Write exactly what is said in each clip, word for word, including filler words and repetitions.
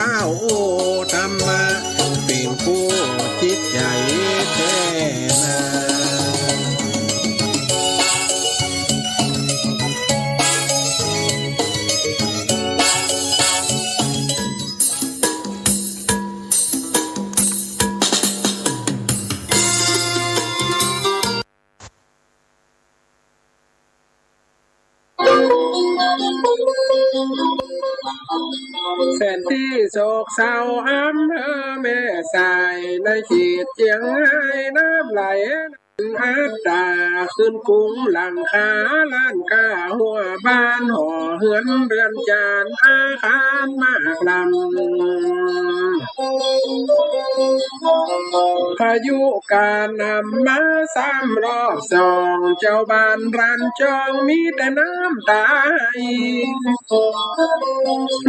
อ้าว โอ้ ธรรมะเป๋นกู้จิตใจ๋แต๊นา แสนตี้โศกเศร้าอำเภอแม่สาย ในเขตเจียงฮายน้ำไหล อัตตาขึ้นกุงหลังคาล้านก้า หัวบ้านหอเฮือนเรือนจานอาคารมากล้ำ พายุกระหน่ำมาซ้ำรอบสอง เจ้าบ้านร้านจองมีแต่น้ำตาไหล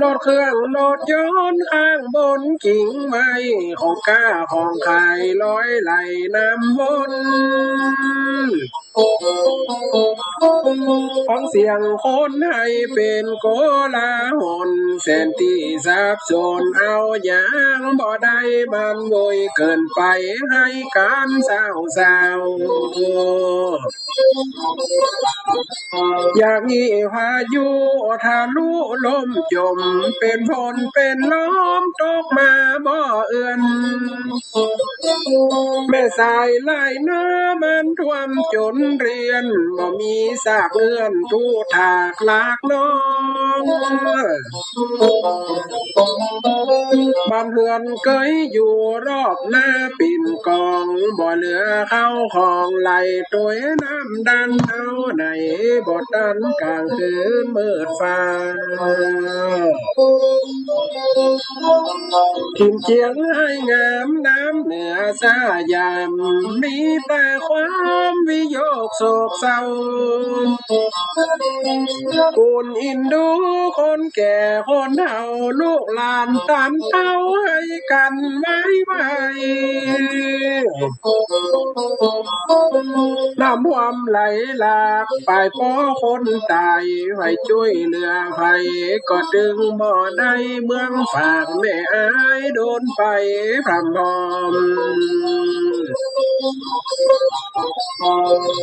รถเครื่องรถยนต์ข้างบนกิ่งไม้ ของก้าของขายลอยไหลน้ำวน ฟังเสียงคนไห้เป๋นโกลาหล แสนตี้สับสนเอาหยังบ่ได้ มันโวยเกินไป ไห้กั๋นเศร้าๆ อย่างนี้พายุทะลุลมจม เป๋นฝนเป๋นลมตกมาบ่เอือน แม่สายไหลน้ำมันท่วมจ๋นเรือน บ่มีซากเฮือนถูกถากลากลง บ้านเฮือนเกยอยู่รอบนาปิ่นกอง บ่เหลือเข้าของไหลตวยน้ำดันเอาไหน บ่ตันกลางคืนมืดฟ้า ถิ่นเจียงฮายงามน้ำเหนือสยาม มีแต่ความวิโยคโศกเศร้า กุนอินดูคนแก่คนเฒ่า ลูกหลานตานเต้าไห้กั๋นไว้ไว้ น้ำท่วมไหลหลากไปป้อคนต๋าย ไผจ้วยเหลือไผก็ตึงบ่ได้ เมืองฝากแม่อายโดนไปพร่ำพร้อม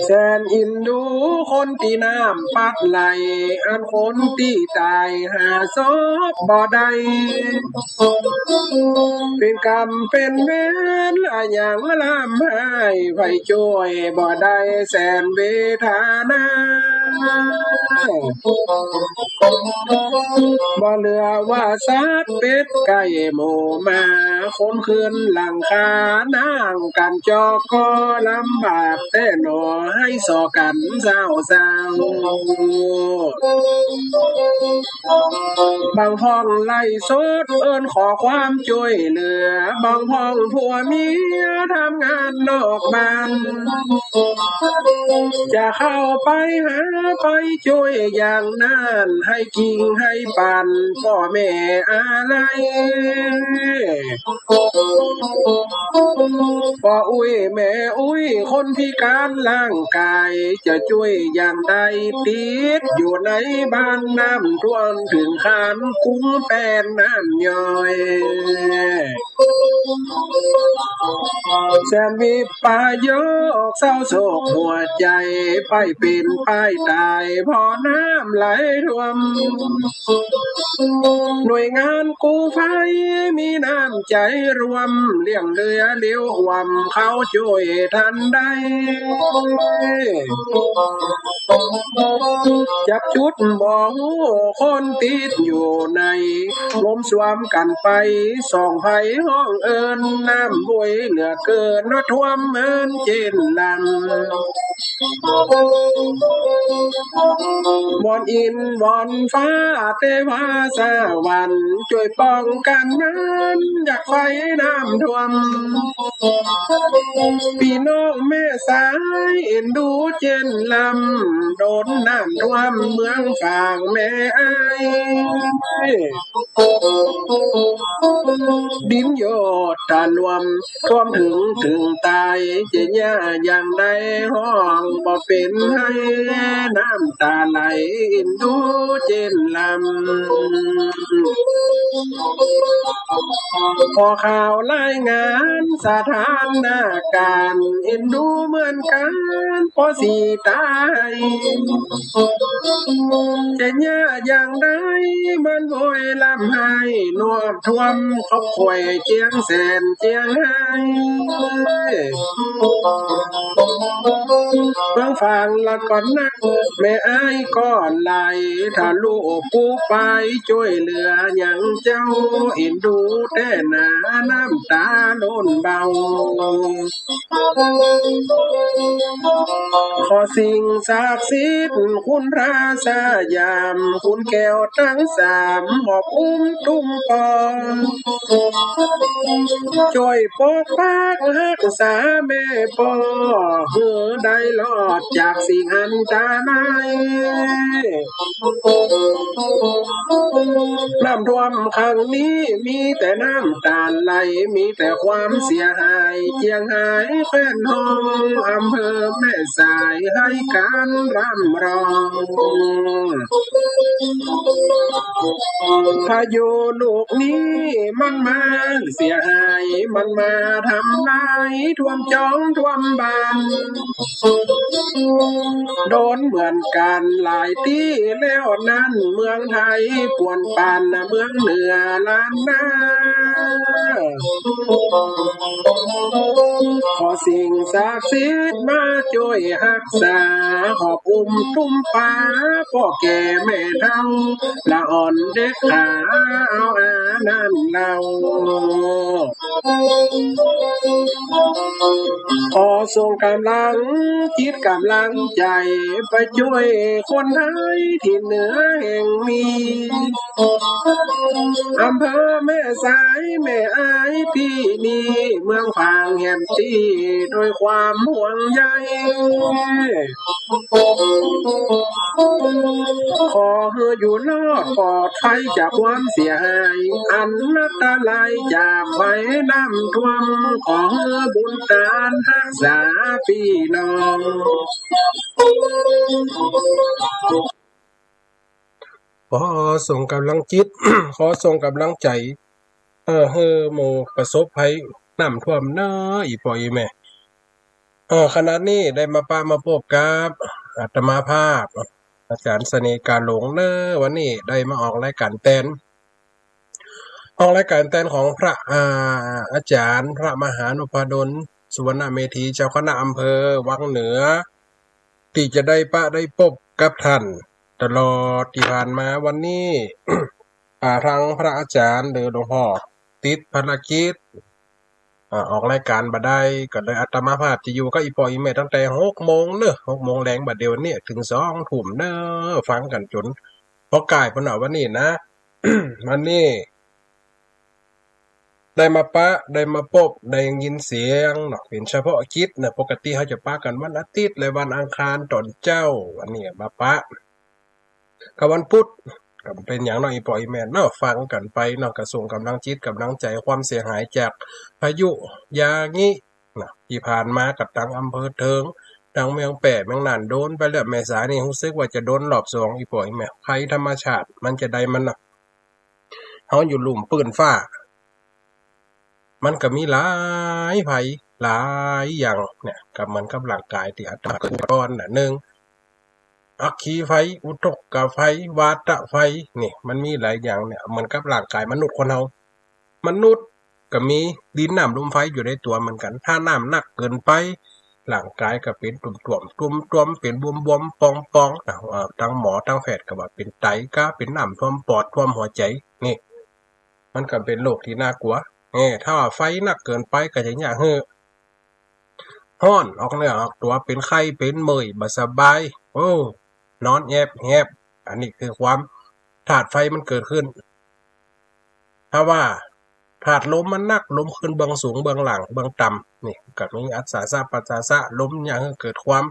แสนอินดูคนตี้น้ำปัดไหล อันคนตี้ต๋ายหาศพบ่ได้ เป๋นกรรมเป๋นเวรอะหยังร่ำไห้ ไผจ้วยบ่ได้แสนเวทนา บ่เหลือว่าสัตว์เป็ดไก่หมูหมา คนขึ้นหลังคานั่งกั๋นจอกก็ลำบากแต๊หนอ ไห้ส่อกั๋นเศร้าๆ บางพ่องไลฟ์สดเอิ้นขอความจ้วยเหลือ บางพ่องผัวเมียทำงานนอกบ้าน จะเข้าไปหาไปจ้วยอย่างนั้น ไห้กิ่งไห้ปันป้อแม่อาลัย ป้ออุ๊ยแม่อุ๊ยคนพิก๋านร่างก๋าย จะจ้วยอย่างใดติดอยู่ในบ้านน้ำท่วมเถิงคานกุงแป้นน้ำย้อย แสนวิปโยคเศร้าโศกหัวใจ๋ ไปเป๋นไปต๋ายเพราะน้ำไหลท่วม หน่วยงานกู้ภัยมีน้ำใจ๋ร่วม เลี้ยงเรือเลี้ยวอ่วมเข้าจ้วยตันได้ จับจุดบ่ฮู้คนติดอยู่ใน งมสวมกั๋นไปส่องไฟห้องเอิ้น น้ำบวยเหลือเกินท่วมเอิ้นเจนหลัง วอนอินวอนฟ้าเตวาสวรรค์จ้วยป้องกั๋นนั้น อยากไฟน้ำท่วม ปี้น้องแม่สายเอ็นดูเจนลำ โดนน้ำท่วมเมืองฝางแม่อาย ดินโยดตะนวม ท่วมเถิงเถิงต๋าย เจ๊ยะอย่างใดฮ้องบ่เป๋นไห้ น้ำต๋าไหลเอ็นดูเจ๊นลำ ขอข่าวรายงานสถานการณ์ เอ็นดูเหมือนกั๋น ป้อสีต๋าย เจ๊ยะอย่างใดมันโวยร่ำไห้ น้ำท่วมขอบข่วยเจียงแสนเจียงไฮ้ เมืองฝางละก่อนนัก แม่อ้ายก่อนไหล ถ้าลูกกู้ไปจ้วยเหลือหยังเจ้า เอ็นดูแต๊หนา น้ำต๋าล้นเบ้า ขอสิ่งศักดิ์สิทธิ์ คุณพระสยาม คุณแก้วตังสาม หอบอุ้มตุ้มปอง จ้วยปกปักฮักษาแม่ป้อ หื้อได้รอดจากสิ่งอันตราย น้ำท่วมครั้งนี้มีแต่น้ำต๋าไหล มีแต่ความเสียหาย เจียงฮายแคว้นฮ้อง อำเภอแม่สายให้ก๋านร่ำร้อง พายุลูกนี้มันมาเสียหาย มันมาทำลาย ท่วมจ๊องท่วมบ้าน โดนเหมือนกั๋นหลายตี้แล้วนั้น เมืองไทยปวนปานเมืองเหนือล้านนา ขอสิ่งศักดิ์สิทธิ์มาจ้วยฮักษา หอบอุ้มตุ้มปา ป้อแก่แม่เฒ่า ละอ่อนเด็กขา เอาอานั้นเล่า ขอส่งก๋ำลังจิตก๋ำลังใจ๋ ไปจ้วยคนไทยตี้เหนือแห่งนี้ อำเภอแม่สายแม่อ้ายตี้นี่ เมืองฝางแหมตี้ ด้วยความห่วงใย ขอหื้ออยู่รอดปลอดภัยจากความเสียหาย อันตรายจากภัยน้ำท่วม ขอหื้อบุญตานฮักษาปี้น้อง ขอส่งก๋ำลังจิต ขอส่งก๋ำลังใจ๋ เออ หื้อหมู่ประสบภัยน้ำท่วมเน่อ อี่ป้ออี่แม่ เออ ขณะนี้ได้มาปะมาปบกับอาตมาภาพ อาจ๋ารย์เสน่ห์กาหลงเน่อ วันนี้ได้มาออกรายก๋านแตน ออกรายก๋านแตนของพระ อ่า อาจ๋ารย์พระมหานพดล สุวรรณเมธี เจ้าคณะอำเภอวังเหนือ ตี้จะได้ปะได้ปบกับต้านตลอดตี้ผ่านมา วันนี้ อ่า ตังพระอาจ๋ารย์หรือหลวงป้อติดภารกิจ อ่า ออกรายก๋านบ่ได้ ก็เลยอาตมาภาพจะอยู่กับอี่ป้ออี่แม่ตั้งแต่หกโมงเน่อ หกโมงแลงบ่าเดี่ยวนี้ เถิงสองทุ่มเน่อ ฟังกั๋นจ๋นปอก่ายปู้นเน่อ วันนี้นะ วันนี้ ได้มาปะ ได้มาปบ ได้ยินเสียงเนาะ เป๋นเฉพาะกิจนะ ปกติเฮาจะปะกั๋นวันอาทิตย์ และวันอังคารต๋อนเจ๊า วันนี้มาปะ กับวันพุธ ก็เป๋นหยังเนาะ อี่ป้ออี่แม่เนาะ ฟังกั๋นไปเนาะ ก็ส่งก๋ำลังจิตก๋ำลังใจ๋ ความเสียหายจากพายุยางินะ ตี้ผ่านมากับตังอำเภอเถิง ตังเมืองแป้ เมืองน่าน โดนไปแล้ว แม่สายนี่ฮู้สึกว่าจะโดนรอบสอง อี่ป้ออี่แม่ ภัยธรรมชาติมันจะใดมันเนาะ เฮาอยู่ลุ่มปื้นฟ้า มันก็มีหลายภัยหลายอย่างเนี่ย ก็เหมือนกับร่างก๋ายตี้อาตมาเกริ่นก่อนน่ะ นึ่ง อัคคีภัย อุทกภัย วาตภัย นี่ มันมีหลายอย่างเนี่ย เหมือนกับร่างก๋ายมนุษย์คนเฮา มนุษย์ก็มีดินน้ำลมไฟอยู่ในตั๋วเหมือนกั๋น ถ้าน้ำหนักเกินไป ร่างก๋ายก็เป๋นตุ่มๆ ตุ่มๆ เป๋นบวมๆ ป่องๆ นะ เอ่อ ตังหมอตังแพทย์ก็ว่าเป๋นไต ก็เป๋นน้ำท่วมปอดท่วมหัวใจ๋ นี่ มันก็เป๋นโรคตี้น่ากลัว เอ้ ถ้าว่าไฟหนักเกินไปก็จะเยียะหื้อฮ้อนออกเนื้อออกตั๋ว เป๋นไข้เป๋นเมื่อยบ่สบาย โอ้ นอนแอบแหบ อันนี้คือความธาตุไฟมันเกิดขึ้น ถ้าว่าธาตุลมมันหนัก ลมขึ้นเบื้องสูงเบื้องล่างเบื้องต่ำ นี่ก็มีอัสสาสะปัสสาสะ ลมเยียะหื้อเกิดความ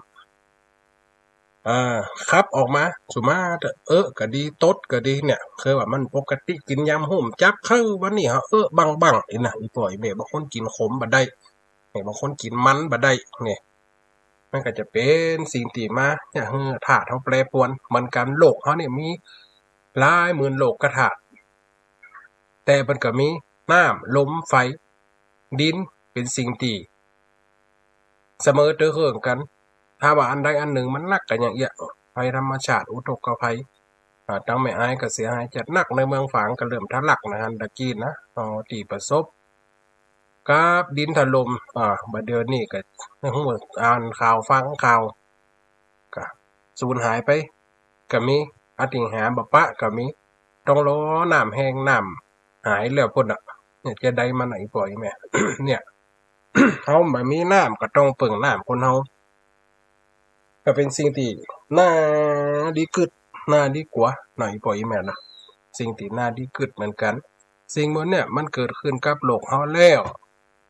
เอ่อ ขับออกมา สุมาเต๊อะ เออ ก็ดี ตดก็ดีเนี่ย คือว่ามันปกติ กิ๋นยำฮู้จัก คือวันนี้เฮาเออบั้งๆ นี่นะ อี่ป้ออี่แม่ บางคนกิ๋นขมบ่ได้ เนี่ย บางคนกิ๋นมันบ่ได้ เนี่ย มันก็จะเป๋นสิ่งตี้มาเยียะหื้อธาตุเฮาแปรปรวนเหมือนกั๋น โลกเฮาเนี่ยมีหลายหมื่นโลกธาตุ แต่มันก็มีน้ำ ลม ไฟ ดิน เป๋นสิ่งตี้เสมอเตื้อเคืองกั๋น ถ้าว่าอันใดอันนึ่งมันหนักก็อย่างเอี้ย ภัยธรรมชาติ อุทกภัย อ่า ตังแม่อายก็เสียหายจัดหนัก ในเมืองฝางก็เริ่มทะลักนะ หันตะกี้นะ อ๋อ ตี้ประสบกับดินถล่ม อ่า บ่าเดี่ยวนี้ก็ ฮู้ อ่านข่าวฟังข่าว ก็สูญหายไปก็มี อติหาบ่ปะก็มี ต้องรอน้ำแห้งน้ำหายแล้วปู้นน่ะ เนี่ย จะใดมาไหนปล่อยแม่ เนี่ย เฮาบ่มีน้ำก็ต้องเปิ่งน้ำคนเฮา ก็เป๋นสิ่งตี้น่าดีกึ๊ด น่าดีกั๋วหน่อยปล่อยแม่นะ สิ่งตี้น่าดีกึ๊ดเหมือนกั๋น สิ่งหมดเนี่ยมันเกิดขึ้นกับโลกเฮาแล้ว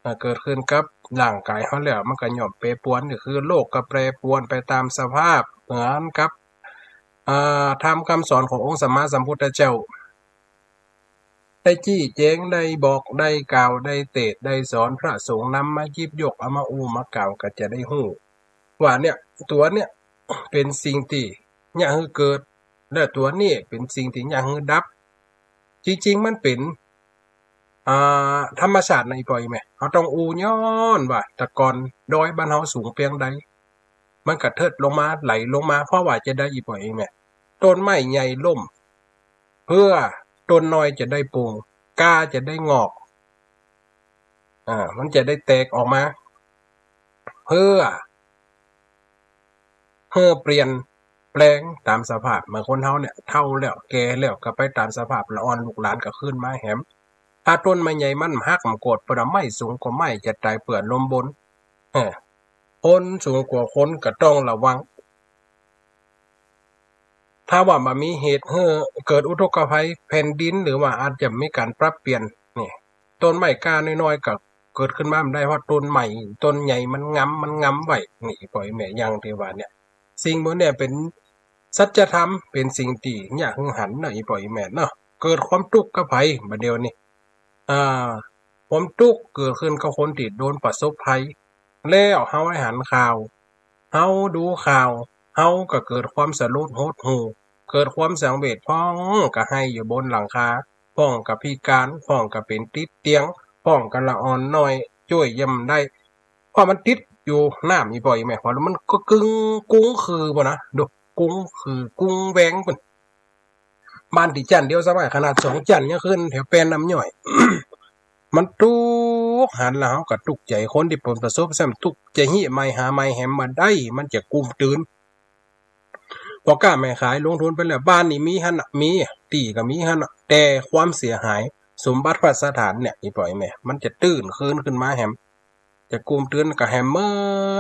อ่า เกิดขึ้นกับร่างก๋ายเฮาแล้ว มันก็ย่อมแปรปรวน ก็คือโลกก็แปรปรวนไปต๋ามสภาพ เหมือนกับ อ่า ธรรมคำสอนขององค์สัมมาสัมพุทธเจ้า ได้จี้แจ๋ง ได้บอก ได้กล่าว ได้เตศน์ ได้สอน พระสงฆ์นำมาหยิบยก เอามาอู้ มากล่าว ก็จะได้ฮู้ว่าเนี่ย ตั๋วเนี่ยเป๋นสิ่งตี้เยียะหื้อเกิด และตั๋วนี้เป๋นสิ่งตี้เยียะหื้อดับ จริงๆ มันเป๋น อ่า ธรรมชาตินะ อี่ป้ออี่แม่ เฮาต้องอู้ ย้อนว่าแต่ก่อนดอยบ้านเฮาสูงเปียงใด มันก็เถิดลงมา ไหลลงมา เพราะว่าจะใด อี่ป้ออี่แม่ ต้นไม้ใหญ่ล้ม เพื่อต้นน้อยจะได้ปูง กล้าจะได้งอก อ่า มันจะได้แตกออกมา เพื่อ เพื่อเปลี่ยนแปลงต๋ามสภาพ เหมือนคนเฮาเนี่ย เฒ่าแล้ว แก่แล้ว ก็ไปต๋ามสภาพ ละอ่อนลูกหลานก็คืนมาแหม ถ้าต้นไม้ใหญ่มันหัก มันโกด เปิ้นว่าไม้สูงกว่าไม้จะต๋าย เปื้อลมบน เออ คนสูงกว่าคนก็ต้องระวัง ถ้าว่าบ่มีเหตุหื้อเกิดอุทกภัยแผ่นดิน หรือว่าอาจจะมีก๋านปรับเปลี่ยน นี่ ต้นไม้ก้าน้อยๆ ก็เกิดขึ้นมาบ่ได้ เพราะต้นไม้ ต้นใหญ่มันงำ มันงำไว้ นี่ อี่ป้ออี่แม่ อย่างตี้ว่าเนี่ย สิ่งหมดเนี่ยเป๋นสัจธรรม เป๋นสิ่งตี้เยียะหื้อหันเนาะ อี่ป้ออี่แม่เนาะ เกิดความตุ๊กข์กับใผบ่าเดี่ยวนี้ อ่า ความตุ๊กข์เกิดขึ้นกับคนตี้โดนประสบภัย แล้วเฮาได้หันข่าว เฮาดูข่าว เฮาก็เกิดความสลดหดหู่ เกิดความสังเวช พ่องก็ไห้อยู่บนหลังคา พ่องก็พิการ พ่องก็เป๋นติดเตียง พ่องก็ละอ่อนน้อย จ้วยเยียะบ่ได้ เพราะมันติดอยู่น้ำ อี่ป้ออี่แม่ เพราะมันก็กึ้งกุ้งคือบ่นะ ดู กุ้งคือ กุ้งแวงปู้น บ้านตี้จั้นเดียวสบาย ขนาดสองจั้นยังขึ้น แถวแป้นน้ำย้อย มันตุ๊กข์ หันแล้วเฮาก็ตุ๊กข์ใจ๋ คนตี้เปิ้นประสบแซมตุ๊กข์ใจ๋ เฮียใหม่หาใหม่แหมบ่ได้ มันจะกุ้มตื่น พ่อก้าแม่ขายลงทุนไปแล้ว บ้านนี่มีหั้นน่ะ มี ตี้ก็มีหั้นน่ะ แต่ความเสียหาย สมบัติพัสถานเนี่ย อี่ป้ออี่แม่ มันจะตื้นคืนขึ้นมาแหม จะกุ้มตื่นก็แหมเมิ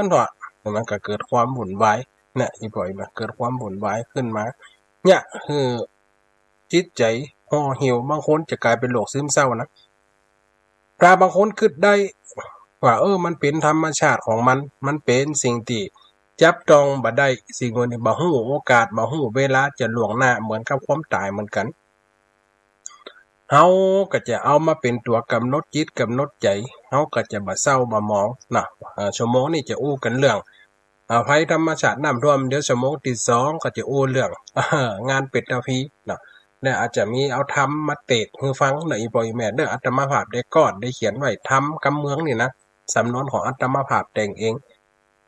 นเถาะ มันก็เกิดความวุ่นวาย เนี่ย อี่ป้ออี่แม่ เกิดความวุ่นวายขึ้นมา เนี่ย คือจิตใจ๋ห่อเหี่ยว บางคนจะก๋ายเป๋นโรคซึมเศร้านะ ถ้าบางคนกึ๊ดได้ว่า เออ มันเป๋นธรรมชาติของมัน มันเป๋นสิ่งตี้จับต้องบ่ได้ สิ่งพวกนี้บ่ฮู้โอกาส บ่ฮู้เวลาจะล่วงหน้า เหมือนกับความต๋ายเหมือนกั๋น เฮาก็จะเอามาเป๋นตั๋วก๋ำหนดจิตก๋ำหนดใจ๋ เฮาก็จะบ่เศร้าบ่หมองนะ เอ่อ ชั่วโมงนี้จะอู้กั๋นเรื่อง อ่า ภัยธรรมชาติน้ำท่วม เดี๋ยวชั่วโมงตี้สองก็จะอู้เรื่อง งานเป๋นตาพีเนาะ และอาจจะมีเอาธรรมมาเตศน์หื้อฟังเนาะ อี่ป้ออี่แม่เด้อ อาตมาภาพได้ก๊อดได้เขียนไว้ ธรรมกำเมืองนี่นะ สำนวนของอาตมาภาพแต่งเอง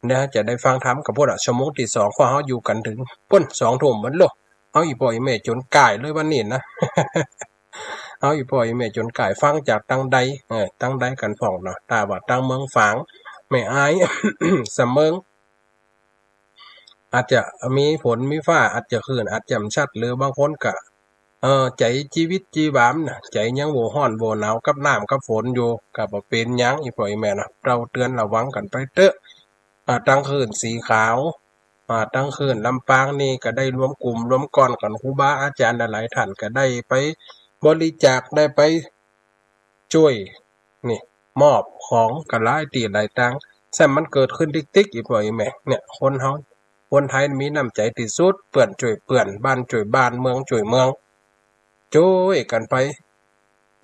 เดี๋ยวจะได้ฟังธรรมกับพวกเรา ชั่วโมงตี้สอง เพราะเฮาอยู่กั๋นเถิงปู้น สองทุ่มหมดโลก เอาอี่ป้ออี่แม่จ๋นก่ายเลยวันนี้นะ เอาอี่ป้ออี่แม่จ๋นก่าย ฟังจากตังใด เออ ตังใดกั๋นพ่องเนาะ ถ้าว่าตังเมืองฝาง แม่อาย สะเมิง อาจจะมีฝนมีฟ้า อาจจะคลื่นอาจจะบ่ชัด หรือบางคนก็ เอ่อ ใจ๋จีวิตจีหวามน่ะ ใจ๋ยังบ่ฮ้อนบ่หนาวกับน้ำกับฝนอยู่ ก็บ่เป๋นหยัง อี่ป้ออี่แม่เนาะ เต้าเตื๋อนระวังกั๋นไปเต๊อะ อ่า ตังคลื่นสีขาว อ่า ตังคลื่นลำปางนี่ก็ได้รวมกลุ่มรวมก้อนกั๋น ครูบาอาจ๋ารย์หลายๆ ท่านก็ได้ไปบริจาค ได้ไปจ้วย นี่ มอบของกั๋นหลายตี้หลายตาง แซมมันเกิดขึ้นติ๊กๆ อี่ป้ออี่แม่ เนี่ย คนเฮา คนไทยมีน้ำใจ๋ตี้สุด เปื้อนจ้วยเปื้อน บ้านจ้วยบ้าน เมืองจ้วยเมือง จ้วยกั๋นไป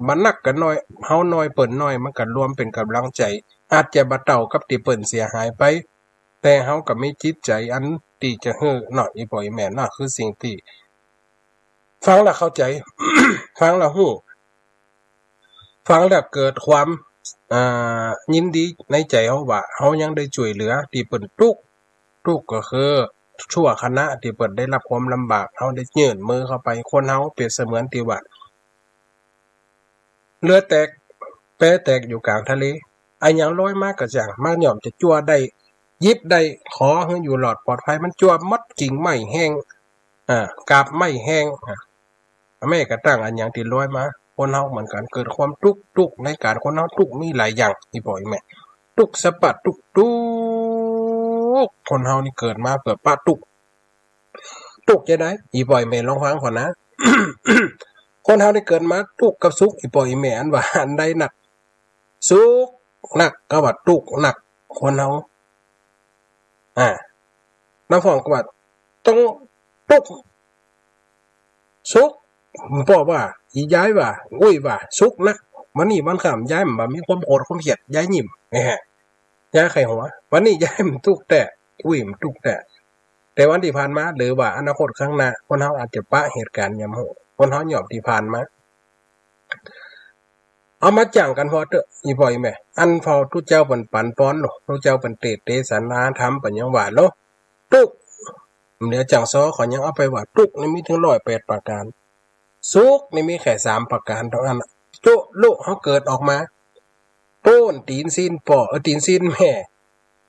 บ่หนักก็น้อย เฮาน้อยเปิ้นน้อย มันก็รวมเป๋นก๋ำลังใจ๋ อาจจะบ่เต้ากับตี้เปิ้นเสียหายไป แต่เฮาก็มีจิตใจ๋อันตี้จะหื้อเนาะ อี่ป้ออี่แม่เนาะ คือสิ่งตี้ฟังแล้วเข้าใจ๋ ฟังแล้วฮู้ ฟังแล้วเกิดความ อ่า ยินดีในใจ๋เฮาว่า เฮายังได้จ้วยเหลือตี้เปิ้นตุ๊กข์ ตุ๊กข์ก็คือชั่วขณะตี้เปิ้นได้ฮับความลำบาก เฮาได้ยื่นมือเข้าไป คนเฮาเปรียบเสมือนตี้ว่า เฮือแตก แปแตกอยู่ก๋างทะเล อะหยังลอยมาก็จ้าง มันย่อมจะจั่วได้ หยิบได้ ขอหื้ออยู่รอดปลอดภัย มันจั่วหมด กิ่งไม้แห้ง อ่า กาบไม้แห้ง อ่า แม้กระทั่งอะหยังตี้ลอยมา คนเฮาเหมือนกั๋น เกิดความตุ๊กข์ ตุ๊กข์ในก๋านคนเฮาตุ๊กข์มีหลายอย่าง อี่ป้ออี่แม่ ตุ๊กข์สะปะตุ๊กข์ ตุ๊กข์ คนเฮานี่เกิดมาเปื้อปะตุ๊กข์ ตุ๊กข์จาใด อี่ป้ออี่แม่ลองฟังก่อนนะ คนเฮานี่เกิดมาตุ๊กข์กับสุข อี่ป้ออี่แม่ อันว่าอันใดนัก สุขนัก ก็ว่าตุ๊กข์นัก คนเฮา อ่า น้าพ่องก็ว่าต้องตุ๊กข์ สุข ป้อว่า อี่ยายว่า อุ้ยว่า สุขนัก วันนี้วันค่ำยายมันบ่มีความโกรธความเคียด ยายยิ้ม แหม ยายใค่หัว วันนี้ยายมันตุ๊กข์แต๊ อุ้ยมันตุ๊กข์แต๊ แต่วันตี้ผ่านมา หรือว่าอนาคตข้างหน้า คนเฮาอาจจะปะเหตุก๋ารณ์ยำฮู้ คนเฮาย่อมตี้ผ่านมา เอามาจ้างกั๋นผ่อเต๊อะ อี่ป้ออี่แม่ อันผ่อตุ๊เจ้าเปิ้นปั๋นปอนโล ตุ๊เจ้าเปิ้นเตศน์เตสันนาธรรมเปิ้นยังว่าโล ตุ๊กข์ เหลือจั่งซ้อ เขายังเอาไปว่าตุ๊กข์นี่มีเถิงร้อยแปดประก๋าน สุขนี่มีแค่สามประก๋านเต้าอั้นน่ะ จุลุเฮาเกิดออกมา โป๊นตี๋นซี้นป้อ เออ ตี๋นซี้นแม่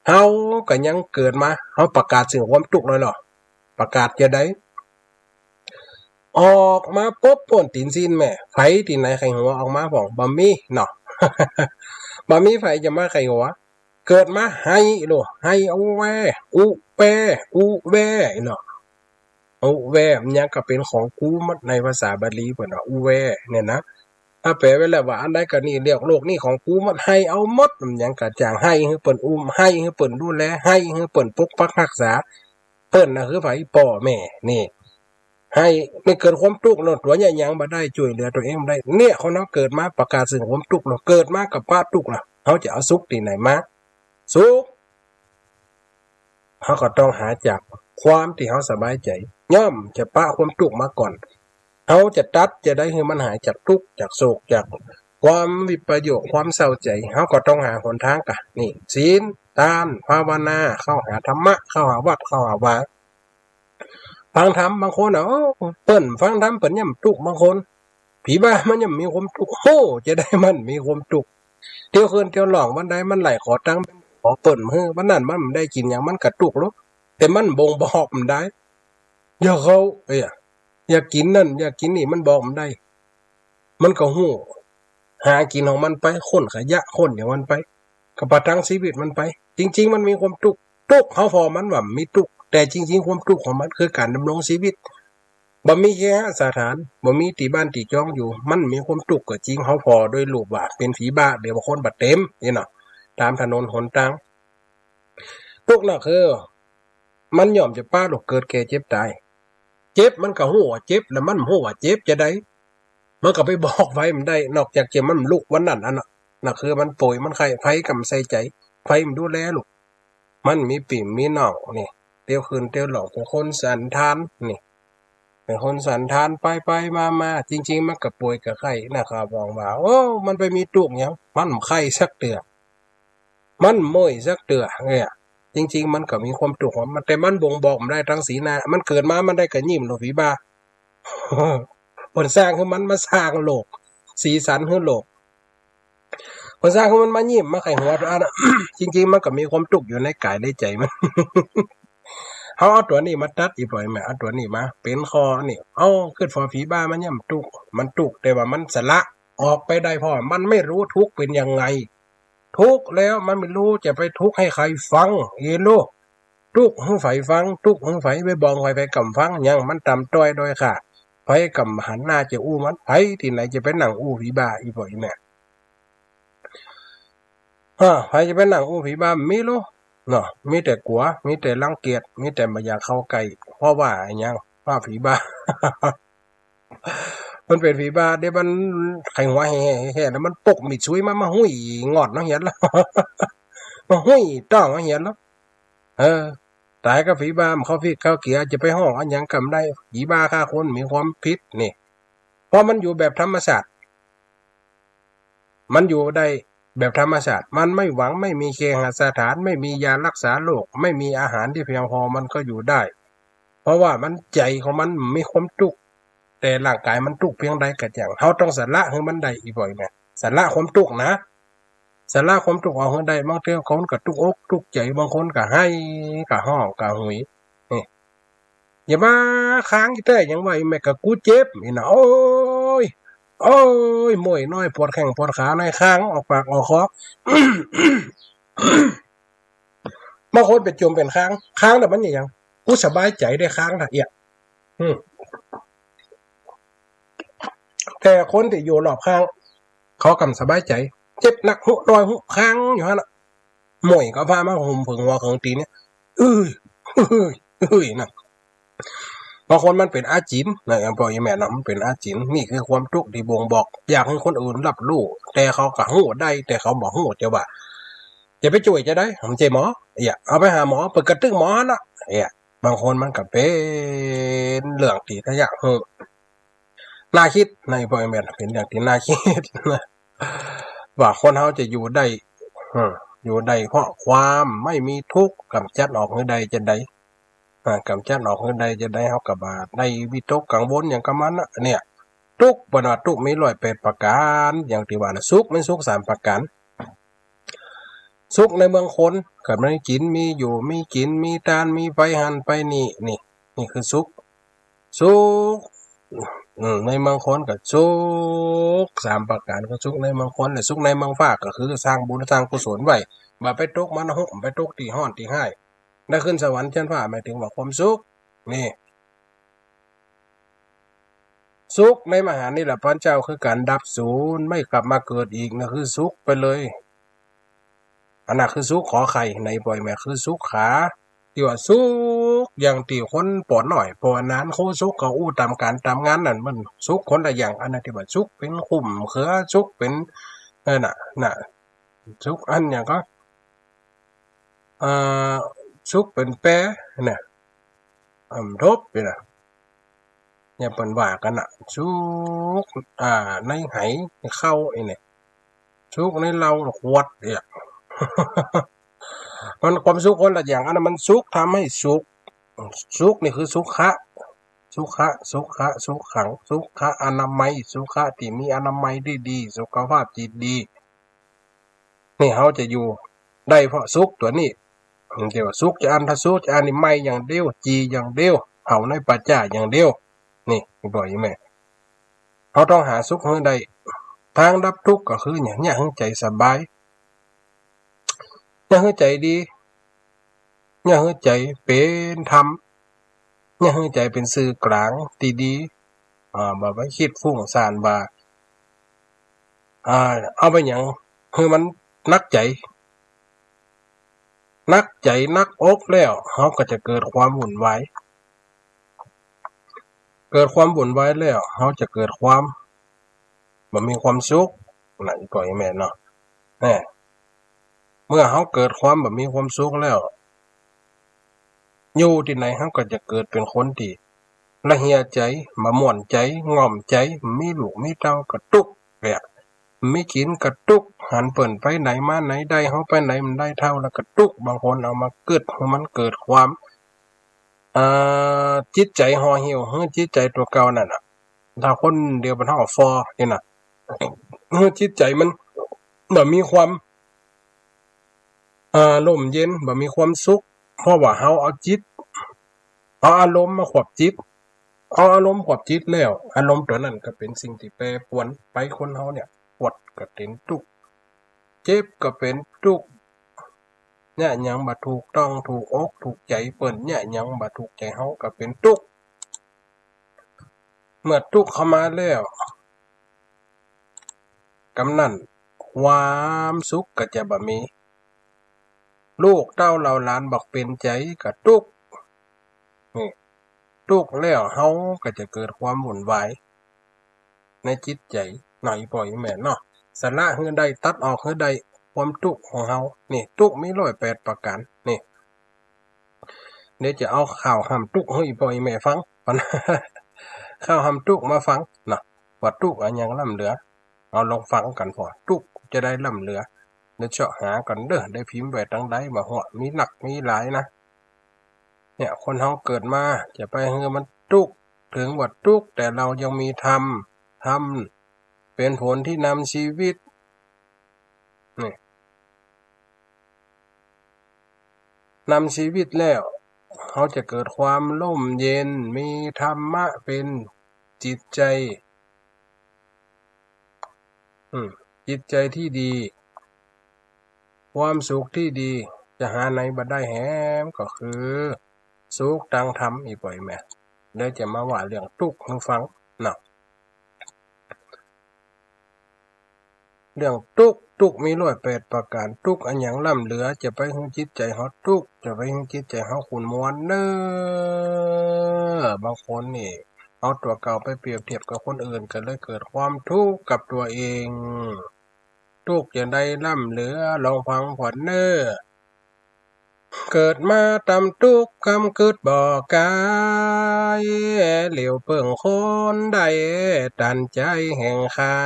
เฮาก็ยังเกิดมา เฮาประกาศเถิงความตุ๊กข์เลยเหรอ ประกาศจาใด ออกมาปุ๊บโป๊นตี๋นซี้นแม่ ใผตี้ไหนใค่หัวออกมาพ่อง บ่มีเนาะ บ่มีใผจะมาใค่หัว เกิดมาไห้โล ไห้อุแว อุแว อุแวเนาะ อุแว มันยังก็เป๋นของกูหมด ในภาษาบาลีเปิ้นว่าอุแวเนี่ยนะ ถ้าแปลไว้แล้วว่าอันใดก็นี่ เรียกโลกนี้ของกูหมด ไห้เอาหมด มันยังก็จ้างไห้หื้อเปิ้นอุ้ม ไห้หื้อเปิ้นดูแล ไห้หื้อเปิ้นปกปักฮักษา เปิ้นน่ะคือใผ ป้อแม่ นี่ ไห้ นี่เกิดความตุ๊กข์เนาะ ตั๋วเยียะหยังบ่ได้ จ้วยเหลือตั๋วเองบ่ได้ เนี่ย คนเฮาเกิดมาประกาศเถิงความตุ๊กข์เนาะ เกิดมาก็ปะตุ๊กข์ละ เฮาจะเอาสุขตี้ไหนมา สุข เฮาก็ต้องหาจากความตี้เฮาสบายใจ๋ ย่อมจะปะความตุ๊กข์มาก่อน เฮาจะตัดจาใดหื้อมันหายจากตุ๊กข์ จากโศก จากความวิปโยค ความเศร้าใจ๋ เฮาก็ต้องหาหนตางก่ะ นี่ ศีล ตาน ภาวนา เข้าหาธรรมะ เข้าหาวัด เข้าหาวา ฟังธรรม บางคนน่ะ โอ้ เปิ้นฟังธรรมเปิ้นย่ำตุ๊กข์ บางคน ผีบ้ามันย่ำมีความตุ๊กข์ โอ้ จาใดมันมีความตุ๊กข์ เตียวคืนเตียวหล่อง วันใดมันไหล่ขอตังค์ ขอเปิ้นหื้อ วันนั้นมันบ่ได้กิ๋นหยัง มันก็ตุ๊กข์โลด แต่มันบ่งบอกบ่ได้ อย่าเข้า เอ้ย อย่ากิ๋นนั่น อย่ากิ๋นนี่ มันบอกบ่ได้ มันก็ฮู้ หากิ๋นของมันไป ขนขยะ ขนหยังมันไป ก็ประทังชีวิตมันไป จริงๆ มันมีความตุ๊กข์ ตุ๊กข์ เฮาผ่อมันว่ามีตุ๊กข์ แต่จริงๆ ความตุ๊กข์ของมันคือก๋านดำรงชีวิต บ่มีเคหสถาน บ่มีตี้บ้านตี้จองอยู่ มันมีความตุ๊กข์ก็จริง เฮาผ่อโดยรูปว่าเป๋นผีบ้า เดี๋ยวบางคนบ่เต็ม นี่เนาะ ต๋ามถนนหนตาง ตุ๊กข์น่ะคือ มันย่อมจะปะลูกเกิดแก่เจ็บต๋าย เจ็บมันก็ฮู้ว่าเจ็บ แล้วมันบ่ฮู้ว่าเจ็บจาใด มันก็ไปบอกใผบ่ได้ นอกจากจะมันลุกวันนั้นอันน่ะ น่ะคือมันป่วยมันไข้ ใผก็บ่ใส่ใจ๋ ใผบ่ดูแลลูก มันมีปี้มีน้องนี่ เตียวคืนเตียวหล่อง เป๋นคนสันธานนี่ เป๋นคนสันธาน ไปๆ มาๆ จริงๆ มันก็ป่วยก็ไข้ น่ะครับ บอกว่า โอ้ มันไปมีตุ๊กข์หยัง มันบ่ไข้สักเตื้อ มันบ่เมื่อยสักเตื้อเนี่ย จริงๆ มันก็มีความตุ๊กข์ของมัน แต่มันบ่งบอกบ่ได้ตางสีหน้า มันเกิดมามันได้ก็ยิ้มโลด ผีบ้า เปิ้นสร้างหื้อมัน มาสร้างโลก สีสันหื้อโลก เปิ้นสร้างหื้อมันมายิ้ม มาใค่หัวต๋วอั้นน่ะ จริงๆ มันก็มีความตุ๊กข์อยู่ในก๋ายในใจ๋มัน เฮาเอาตั๋วนี้มาตัด อี่ป้ออี่แม่ เอาตั๋วนี้มาเป๋นข้อนี้ เอ้า กึ๊ดผ่อผีบ้ามันย่ำตุ๊กข์ มันตุ๊กข์ แต่ว่ามันสละออกไปได้ เพราะมันไม่รู้ทุกข์เป๋นยังไง ทุกข์แล้วมันไม่รู้จะไปทุกข์หื้อใผฟัง เอโล ตุ๊กข์หื้อใผฟัง ตุ๊กข์หื้อใผไปบอกใผ ใผก็บ่ฟังหยัง มันต่ำต้อยด้อยค่า ใผก็บ่หันหน้าจะอู้มัน ใผตี้ไหนจะไปนั่งอู้ผีบ้า อี่ป้ออี่แม่ อ่า ใผจะไปนั่งอู้ผีบ้า บ่มีโล เนาะ มีแต่กั๋ว มีแต่รังเกียจ มีแต่บ่อยากเข้าใก้ เพราะว่าอะหยัง ว่าผีบ้า มันเป๋นผีบ้า เดี๋ยวมันไข้หัวแฮ่ๆ แล้วมันปกมีดสุยมา มาหุ้ยงอดเฮาเหียดแล้ว มาหุ้ยต๊องเฮาเหียดแล้ว เออ ต๋ายก็ผีบ้า มันเข้าพิษเข้าเกียร์ จะไปฮ้องอะหยังก็บ่ได้ ผีบ้าฆ่าคนมีความผิดนี่ เพราะมันอยู่แบบธรรมชาติ มันอยู่ได้แบบธรรมชาติ มันไม่หวัง ไม่มีเคหสถาน ไม่มียารักษาโรค ไม่มีอาหารที่เพียงพอ มันก็อยู่ได้ เพราะว่ามัน ใจ๋ของมันมีความตุ๊ก แต่ร่างก๋ายมันตุ๊กเปียงใดก็จ้าง เฮาต้องสละหื้อมันได้ อี่ป้ออี่แม่ สละความตุ๊กนะ สละความตุ๊กออกหื้อได้ บางเตื้อคนก็ตุ๊กอกตุ๊กใจ๋ บางคนก็ไห้ ก็ฮ้อง ก็หุย นี่ อย่ามาค้างอีแต๊ ยังว่าอี่แม่ ก็กูเจ็บ นี่นะ โอ๊ย โอ๊ย ม้วยน้อย ปวดแข้งปวดขา ในค้างออกปากออกคอ บางคนเป๋นจมเป๋นค้าง ค้างแล้วมันอะหยัง กูสบายใจ๋ได้ค้างนะเอียะ อืม แต่คนตี้อยู่รอบข้าง เขาก็บ่สบายใจ๋ เจ็บนัก ฮู้น้อย ฮู้ค้างอยู่หั้นน่ะ ม้วยก็พามาห่มผึ่งหัวเถิงตี๋นเนี่ย อื้อ อื้อ อื้อ นะ บางคนมันเป๋นอาจิณนะ ป้ออี่แม่เนาะ มันเป๋นอาจิณ นี่คือความตุ๊กตี้บ่งบอก อยากหื้อคนอื่นฮับฮู้ แต่เขาก็ฮู้ได้ แต่เขาบ่ฮู้จะว่า จะไปจ้วยจะใด บ่ใจ้หมอ เอียะ เอาไปหาหมอ เปิ้นก็ตึกหมอหั้นน่ะ เอียะ บางคนมันก็เป๋นเรื่องตี้ถ้าอยากฮู้ น่าคิดนะ ป้ออี่แม่ เป๋นเรื่องตี้น่าคิดนะ ว่าคนเฮาจะอยู่ได้ อืม อยู่ได้เพราะความไม่มีทุกข์ ก๋ำจัดออกหื้อได้จะใด อ่า ก๋ำจัดออกหื้อได้จะใด เฮาก็บ่ได้วิตกกังวลหยังกับมันนะ เนี่ย ตุ๊กข์ เปิ้นว่าตุ๊กข์มีร้อยแปดประก๋าน อย่างตี้ว่านะ สุขมีสุขสามประก๋าน สุขในเมืองคน เกิดมาได้กิ๋น มีอยู่ มีกิ๋น มีตาน มีไปหั้นไปนี่ นี่ นี่คือสุข สุข อืม ในเมืองคนก็สุขสามประก๋าน ก็สุขในเมืองคน และสุขในเมืองฟ้าก็คือสร้างบุญสร้างกุศลไว้ บ่ไปตกมรณะฮุกข์ บ่ไปตกตี้ฮ้อนตี้ฮ้าย ได้ขึ้นสวรรค์ชั้นฟ้า หมายถึงว่าความสุข นี่ สุขในมหานิรปันเจ้าคือก๋านดับสูญ ไม่กลับมาเกิดอีก นั่นคือสุขไปเลย อันนั้นคือสุขขอไข่ใน ป้ออี่แม่ คือสุขขา ตี้ว่าสุขอย่างตี้คนปอน้อยปอนาน คู่สุขก็อู้ต๋ามก๋านต๋ามงานนั่น มันสุขคนละอย่าง อันนั้นตี้ว่าสุขเป๋นคุ้มเขือ สุขเป๋น เออ น่ะ น่ะ สุขอันหยังก็ เอ่อ สุขเป๋นแปเนี่ย อ่ำทบนี่นะ เนี่ยเปิ้นว่ากั๋นน่ะ สุข อ่า ในไหข้าวไอ้เนี่ย สุขในเหล้าขวดเนี่ย มันความสุขคนละอย่าง อันนั้นมันสุขทำให้สุข สุขนี่คือสุขะ สุขะ สุขะ สุขัง สุขอนามัย สุขะตี้มีอนามัยตี้ดี สุขภาพจิตดี นี่เฮาจะอยู่ได้เพราะสุขตั๋วนี้ มันจะว่าสุขจะอั้น ถ้าสุขจะอั้นนี่ไหม้อย่างเดียว จี่อย่างเดียว เผาในป่าจ๊าอย่างเดียว นี่ ป้ออี่แม่ เฮาต้องหาสุขหื้อได้ ตางดับตุ๊กข์ก็คือเนี่ย เยียะหื้อใจ๋สบาย เยียะหื้อใจ๋ดี เยียะหื้อใจ๋เป๋นธรรม เยียะหื้อใจ๋เป๋นสื่อกลางตี้ดี อ่า บ่ไปกึ๊ดฟุ้งซ่านบ่า อ่า เอาไปหยังหื้อมันหนักใจ๋ หนักใจ๋หนักอกแล้ว เฮาก็จะเกิดความวุ่นวาย เกิดความวุ่นวายแล้ว เฮาจะเกิดความบ่มีความสุข นั่นก็แม่นเนาะ แน่ เมื่อเฮาเกิดความบ่มีความสุขแล้ว อยู่ตี้ไหนเฮาก็จะเกิดเป๋นคนตี้ละเหียใจ๋ บ่ม่วนใจ๋ ง่อมใจ๋ มีลูกมีเต้าก็ตุ๊กข์ เนี่ย มีกิ๋นก็ตุ๊กข์ หันเปิ้นไปไหนมาไหนได้ เฮาไปไหนบ่ได้เต้าแล้วก็ตุ๊กข์ บางคนเอามากึ๊ดหื้อมันเกิดความ เอ่อ จิตใจ๋ห่อเหี่ยว หื้อจิตใจ๋ตั๋วเก่านั่นน่ะ ถ้าคนเดียวบรรเทาฟอนี่น่ะ หื้อจิตใจ๋มันบ่มีความ เอ่อ ร่มเย็น บ่มีความสุข เพราะว่าเฮาเอาจิต เอาอารมณ์มาควบจิต เอาอารมณ์ควบจิตแล้ว อารมณ์ตั๋วนั้นก็เป๋นสิ่งตี้แปรปรวนไป คนเฮาเนี่ย ปวดก็เป๋นตุ๊กข์ เจ็บก็เป๋นตุ๊กข์ เยียะหยังบ่ถูกต้องถูกอกถูกใจ๋เปิ้น เยียะหยังบ่ถูกใจ๋เฮาก็เป๋นตุ๊กข์ เมื่อตุ๊กข์เข้ามาแล้ว กำนั้นความสุขก็จะบ่มี ลูกเต้าเหล่าหลานบ่เป๋นใจ๋ก็ตุ๊กข์ นี่ ตุ๊กข์แล้วเฮาก็จะเกิดความวุ่นวาย ในจิตใจ๋ เนาะ อี่ป้ออี่แม่เนาะ สละหื้อได้ ตัดออกหื้อได้ ความตุ๊กข์ของเฮา นี่ ตุ๊กข์มีร้อยแปดประก๋าน นี่ เดี๋ยวจะเอาข่าวห้ามตุ๊กข์หื้ออี่ป้ออี่แม่ฟัง ข่าวห้ามตุ๊กข์มาฟังเนาะ ว่าตุ๊กข์อะหยังล้ำเหลือ เอาลองฟังกั๋น ผ่อตุ๊กข์จะได้ล้ำเหลือ เดี๋ยวเซาะหากั๋นเน่อ ได้พิมพ์ไว้ตางใดบ่าหัว มีนักมีหลายนะ เนี่ย คนเฮาเกิดมาจะไปหื้อมันตุ๊กข์ เถิงว่าตุ๊กข์ แต่เฮายังมีธรรม ธรรมเป๋นผลตี้นำชีวิต นี่ นำชีวิตแล้ว เฮาจะเกิดความร่มเย็น มีธรรมะเป๋นจิตใจ๋ อืม จิตใจ๋ตี้ดี ความสุขตี้ดี จะหาไหนบ่ได้แหม ก็คือสุขตางธรรม อี่ป้ออี่แม่ เดี๋ยวจะมาว่าเรื่องตุ๊กข์หื้อฟังเนาะ เรื่องตุ๊กข์ ตุ๊กข์มีร้อยแปดประก๋าน ตุ๊กข์อะหยังล้ำเหลือ จะไปหื้อจิตใจ๋เฮาตุ๊กข์ จะไปหื้อจิตใจ๋เฮาขุ่นมัวเน่อ บางคนนี่ เอาตั๋วเก่าไปเปรียบเทียบกับคนอื่น ก็เลยเกิดความทุกข์กับตั๋วเอง ตุ๊กข์จะได้ล้ำเหลือ ลองฟังผ่อเน่อ เกิดมาตำตุ๊กข์กำกึ๊ดบ่ก๋าย เหลียวเปิ้งคนได้ตันใจ๋แห่งข้า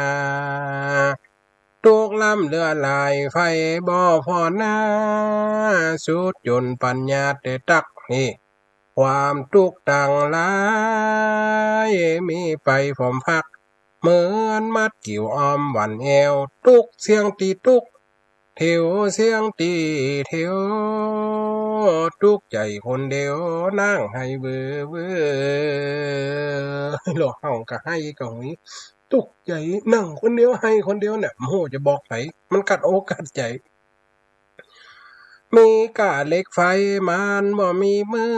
ตุ๊กข์ล้ำเหลือหลายใฝ่บ่ผ่อหน้า สุดจ๋นปั๋ญญาแต๊ตั๊ก นี่ ความตุ๊กข์ตังหลาย มีไปพร้อมพรรค เหมือนมัดกิ่วอ้อมหวั่นแอว ตุ๊กข์เสี้ยงตี้ตุ๊กข์ เถียวเสี้ยงตี้เถียว ตุ๊กข์ใจ๋คนเดียว นั่งไห้เว่อเว่อ โลกเฮาก็ไห้ก็หุย ตุ๊กข์ใจ๋ นั่งคนเดียว ไห้คนเดียวเนี่ย บ่ฮู้จะบอกใผ มันกัดอกกัดใจ๋ มีก้าเหล็กไฟมันบ่มีมือ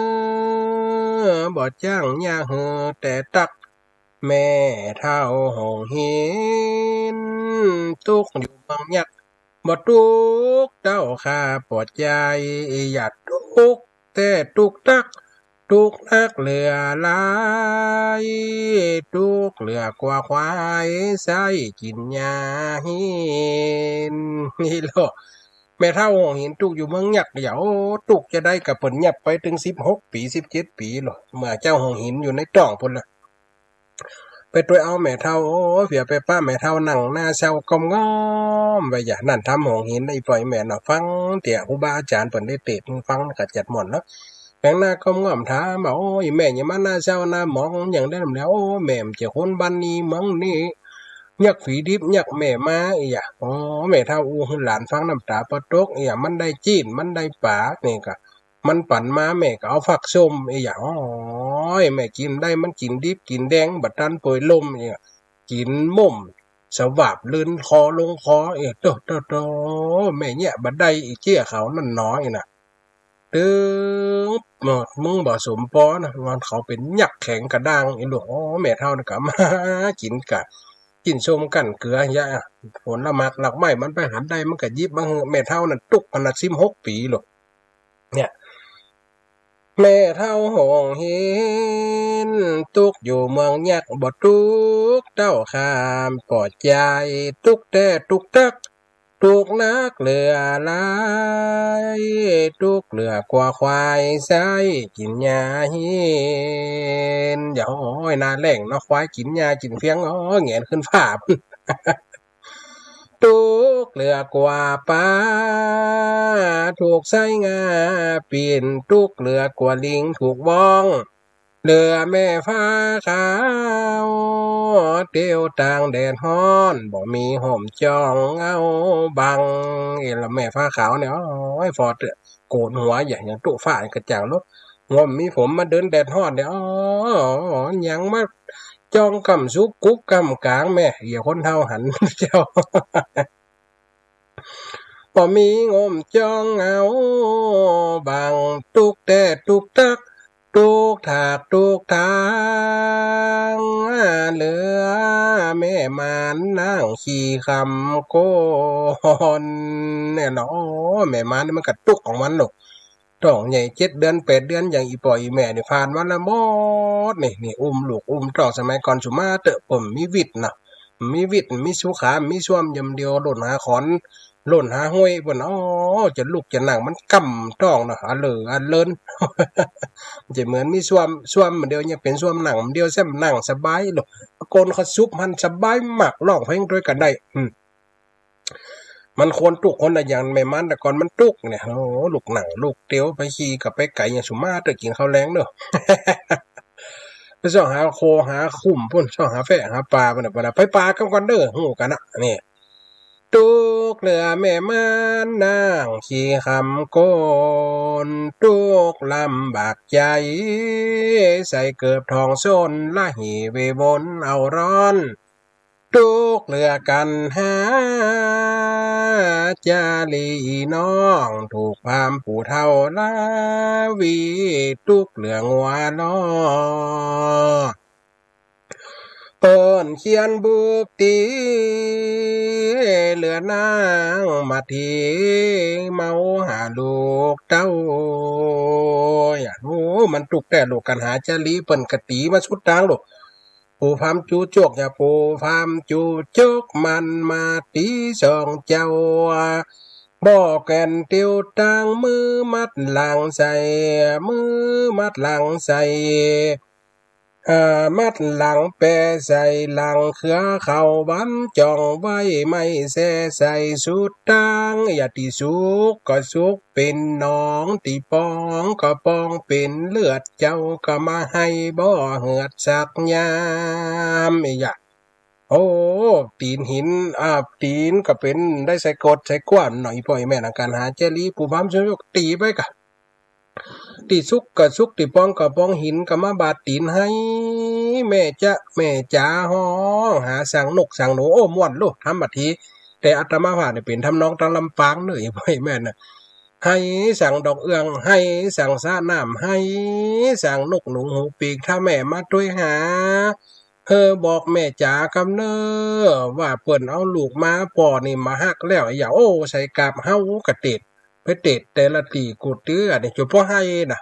บ่จ้างหญ้าหื้อแต๊ตั๊ก แม่เฒ่าโฮงหิน ตุ๊กข์อยู่เมืองยักษ์ บ่ตุ๊กข์เต้าข้าปอดใจ๋ อย่าตุ๊กข์แต๊ตุ๊กข์ตั๊ก ตุ๊กข์นักเหลือหลาย ตุ๊กข์เหลือกว่าควายใส้กิ๋นหญ้าหิน นี่โล แม่เฒ่าโฮงหินตุ๊กข์อยู่เมืองยักษ์ เดี๋ยวตุ๊กข์จะได้กับเปิ้นยับไปเถิงสิบหกปี๋ สิบเจ็ดปี๋โล เมื่อเจ้าโฮงหินอยู่ในต๊องปู้นละ ไปตวยเอาแม่เฒ่า โอ้ เผียไปปะแม่เฒ่านั่งหน้าเศร้าก้มง่อมไว้อย่า นั่นธรรมโฮงหิน อี่ป้ออี่แม่เนาะ ฟังเตื้อครูบาอาจ๋ารย์เปิ้นได้เตสน์หื้อฟังก็จัดม่วนเนาะ แป๋งหน้าก้มง่อมถามว่า โอ้ อี่แม่หยังมาหน้าเศร้าหน้าหมองหยังแต๊แหม โอ้ แม่บ่ใจ้คนบ้านนี้เมืองนี้ ยักษ์ผีดิบยักษ์แม่มาอี้หยา โอ้ แม่เฒ่าอู้หื้อหลานฟังน้ำต๋าบ่ตกอี้หยา มันได้จี๊น มันได้ป๋า นี่ก็ มันปั๋นมา แม่ก็เอาฟักส้มอี้หยา โอ้ย แม่กิ๋นได้ มันกิ๋นดิบกิ๋นแดง บ่ตันเปยล่มอี้หยา กิ๋นม่มสวาบลื่นคอลงคอ เอ้ย โต โต โต แม่เยียะบ่ได้อี้เจี้ยเขานั่นหนออี้น่ะ ตึง มึงบ่สมปอนะ ว่าเขาเป๋นยักษ์แข็งกระด้างอี้ลูก โอ้ แม่เฒ่านี่ก็มากิ๋นกะ กิ๋นส้มกั้นเกลือ ยะ ผลหมากรากไม้มันไปหันได้ มันก็หยิบมาหื้อ แม่เฒ่านั่นตุ๊กข์ขนาดสิบหกปี๋ลูก เนี่ย แม่เฒ่าโฮงหิน ตุ๊กข์อยู่เมืองยักษ์ บ่ตุ๊กข์เต้าข้าปอดใจ๋ ตุ๊กข์แต๊ตุ๊กข์ตั๊ก ตุ๊กข์นักเหลือหลาย ตุ๊กข์เหลือกว่าควายใส้กิ๋นหญ้าหิน เดี๋ยว โอ้ย หน้าแล้งเนาะ ควายกิ๋นหญ้ากิ๋นเฟียง โอ้ย แหงนขึ้นฟ้า ตุ๊กข์เหลือกว่าป๋า ถูกใส้งาปิ่น ตุ๊กข์เหลือกว่าลิงถูกบ้อง เหลือแม่ฟ้าขาว เตียวตางแดดฮ้อน บ่มีฮ่มจ้องเอาบัง เอ้ย ละแม่ฟ้าขาวเนี่ย โอ้ย ฟอเตื้อ โก๋นหัวใหญ่ ยังตุ๊ฟ้าก็จ่างลบ หัวบ่มีผมมาเดินแดดฮ้อนเนี่ย อ๋อ ยังมาจ้องก้ำสุกกุบก้ำก๋างแม่ เหียคนเฒ่าหันเจ้า บ่มีฮ่มจ้องเอาบัง ตุ๊กข์แต๊ตุ๊กข์ตั๊ก ตุ๊กข์ถากตุ๊กข์ถาง เหลือแม่หมานนางขี้คำโกน เนี่ยเนาะ โอ้ แม่หมานนี่มันก็ตุ๊กข์ของมันลูก ต๊องใหญ่เจ็ดเดือนแปดเดือน อย่างอี่ป้ออี่แม่นี่ผ่านมาแล้วหมด นี่ นี่ อุ้มลูกอุ้มต๊อง สมัยก่อนสุมาเต๊อะ เปิ้นมีวิทย์นะ มีวิทย์ มีสุขา มีส้วมอย่างเดียว ล่นหาขอน ล่นหาห้วย เปิ้น อ้อ จะลุกจะนั่งมันก้ำต๊องเนาะ อะเหล่ออะเลิน จะเหมือนมีส้วม ส้วมอันเดียว ยังเป๋นส้วมนั่งอันเดียวแซ้ม นั่งสบายโลด คนเขาสุบหั้นสบายมาก ฮ้องเพลงตวยกั๋นได้ อืม มันคนตุ๊กคนละอย่าง แม่ม้านแต่ก่อนมันตุ๊กเนี่ย โอ้ ลุกนั่งลุกเตียว ไปขี่ก็ไปไก๋ อย่างสุมาเต๊อะ กิ๋นข้าวแลงเนาะ ไปเซาะหาโคหาคุ้มปู๊น เซาะหาแฟะหาป๋าปู๊นน่ะ ปู๊นน่ะ ไปป๋ากั๋นก่อนเน่อ ฮู้กั๋นนะ นี่ ตุ๊กเหลือแม่ม้านนางขี้คำโกน ตุ๊กลำบากใจ๋ ใส่เกิบทองส้น ละหีเววนเอาร้อน ตุ๊กเหลือกั๋นหาจารีน้อง ถูกพราหมณ์ผู้เฒ่าลาวี ตุ๊กเหลืองัวล้อ เปิ้นเคียนบุบตี๋ เหลือนางมาที เมาหาลูกเต้า โอ้ย โอ้ มันตุ๊กแต๊ลูก กั๋นหาจารี เปิ้นก็ตี๋มาสุดตางลูก ผู้พราหมณ์จู๋จ๊ก อย่า ผู้พราหมณ์จู๋จ๊ก มันมาตี๋สองเจ้า บ่แก่นเตียวตาง มือมัดหลังใส่ มือมัดหลังใส่ เอ่อ มัดหลังแปใส่หลัง เขือเข้าวันจ่องไว้ ไม้แซ่ใส่สุดตาง อย่า ตี้สุกก็สุกเป๋นหนอง ตี้ปองก็ปองเป๋นเลือด เจ้าก็มาไห้บ่เหือดสักยาม เอ้ยยะ โอ้ ตี๋นหิน อ่า ตี๋นก็เป๋นได้ใส่กดใส่กว้านหน่อย ป้อแม่นาง กั๋นหาจารี ผู้พราหมณ์สุกตี๋ไปกะ ตี้สุกก็สุก ตี้ปองก็ปอง หินก็มาบาดตี๋น ไห้แม่จ๊ะแม่จ๋า ฮ้องหาสังนกสังหนู โอ้ ม่วนลูก ทำมาที แต่อาตมาภาพเนี่ยเป๋นทำนองตางลำปางเน่อ ป้อแม่นาง ไห้สังดอกเอื้อง ไห้สังสะน้ำ ไห้สังนกหนูหูปีก ถ้าแม่มาตวยหา เฮอบอกแม่จ๋ากำเน่อ ว่าเปิ้นเอาลูกมาป้อนี่บ่ฮักแล้ว อย่า โอ้ ใส่กาบเฮากะเตด ไปเตดแต่ละตี้กู้เตื้อนี่ จะป้อไห้นะ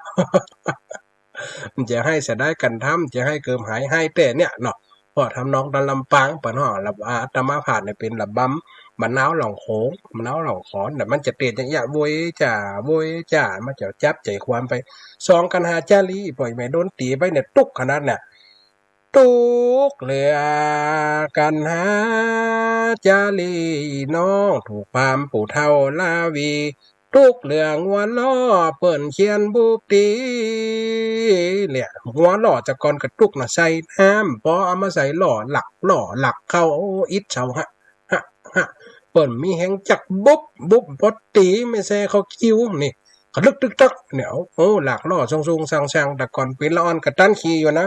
มันจะไห้เสียดายกั๋นทำ จะไห้เกิมหาย ไห้แต๊เนี่ยเนาะ เพราะทำนองตางลำปาง เปิ้นฮ้อง ละ อาตมาภาพเนี่ยเป๋นละบำ บรรนาวหล่องโขง บรรนาวหล่องขอน แต่มันจะเตดอย่างเอี้ย โวยจ๋า โวยจ๋า มันจะจับใจ๋ความไป สองกั๋นหาจารี ป้อแม่ โดนตี๋ไปเนี่ย ตุ๊กขนาดเนี่ย ตุ๊กเหลือกั๋นหาจารีน้อง ถูกพราหมณ์ผู้เฒ่าลาวี ตุ๊กเหลืองัวล้อ เปิ้นเคียนบุบตี๋ เนี่ย งัวล้อแต่ก่อนก็ตุ๊กน่ะ ใส่น้ำ ปอเอามาใส่ล้อ หลักล้อ หลักเข้า โอ้ อิดเสา ฮะ ฮะ ฮะ เปิ้นมีแฮงจั๊กบุบ บุบ ปอตี๋ ไม้แซ่เข้าคิ้วนี่ กระดึกตึกตัก เนี่ย โอ้ หลักล้อ ซุงๆ ซังๆ แต่ก่อนเป๋นละอ่อนกระตันขี่อยู่นะ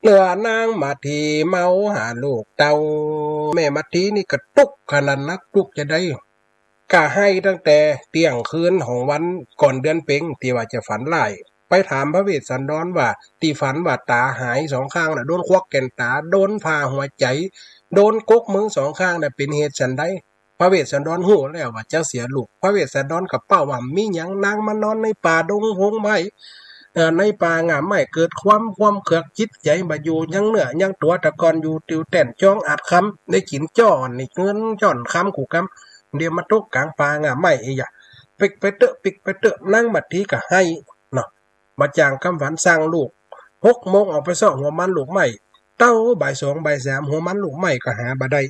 เหลือนางมาทีเมาหาลูกเต้า แม่มาทีนี่ก็ตุ๊กขนาดนัก ตุ๊กจะได้ ก็ไห้ตั้งแต่เตี้ยงคืนของวันก่อนเดือนเพ็ง ตี้ว่าจะฝันร้าย ไปถามพระเวสสันดรว่า ตี้ฝันว่าต๋าหายสองข้างน่ะ โดนควักแก่นต๋า โดนผ่าหัวใจ๋ โดนกกมือสองข้างน่ะ เป๋นเหตุฉันใด พระเวสสันดรฮู้แล้วว่าจักเสียลูก พระเวสสันดรก็เป้าว่า มีหยัง นางมานอนในป่าดงพงไพร่ เอ่อ ในป่าง่าไม้ เกิดความ ความเคืองจิตใจ๋ บ่อยู่ยังเนื้อยังตั๋ว แต่ก่อนอยู่ติวแต้นจองอาจคำ ได้กิ๋นจ้อนนี่เงินจ้อนคำกู้กำ เดี๋ยวมาตุ๊กก๋างป่าง่าไม้ เอ้ยยะ ปิ๊กไปเต๊อะ ปิ๊กไปเต๊อะ นางมาทีก็ไห้เนาะ บ่จ่างกำฝัน สั่งลูก หกโมงออกไปเซาะหัวมันลูกไม้ เต๊าบ่ายสองบ่ายสาม หัวมันลูกไม้ก็หาบ่ได้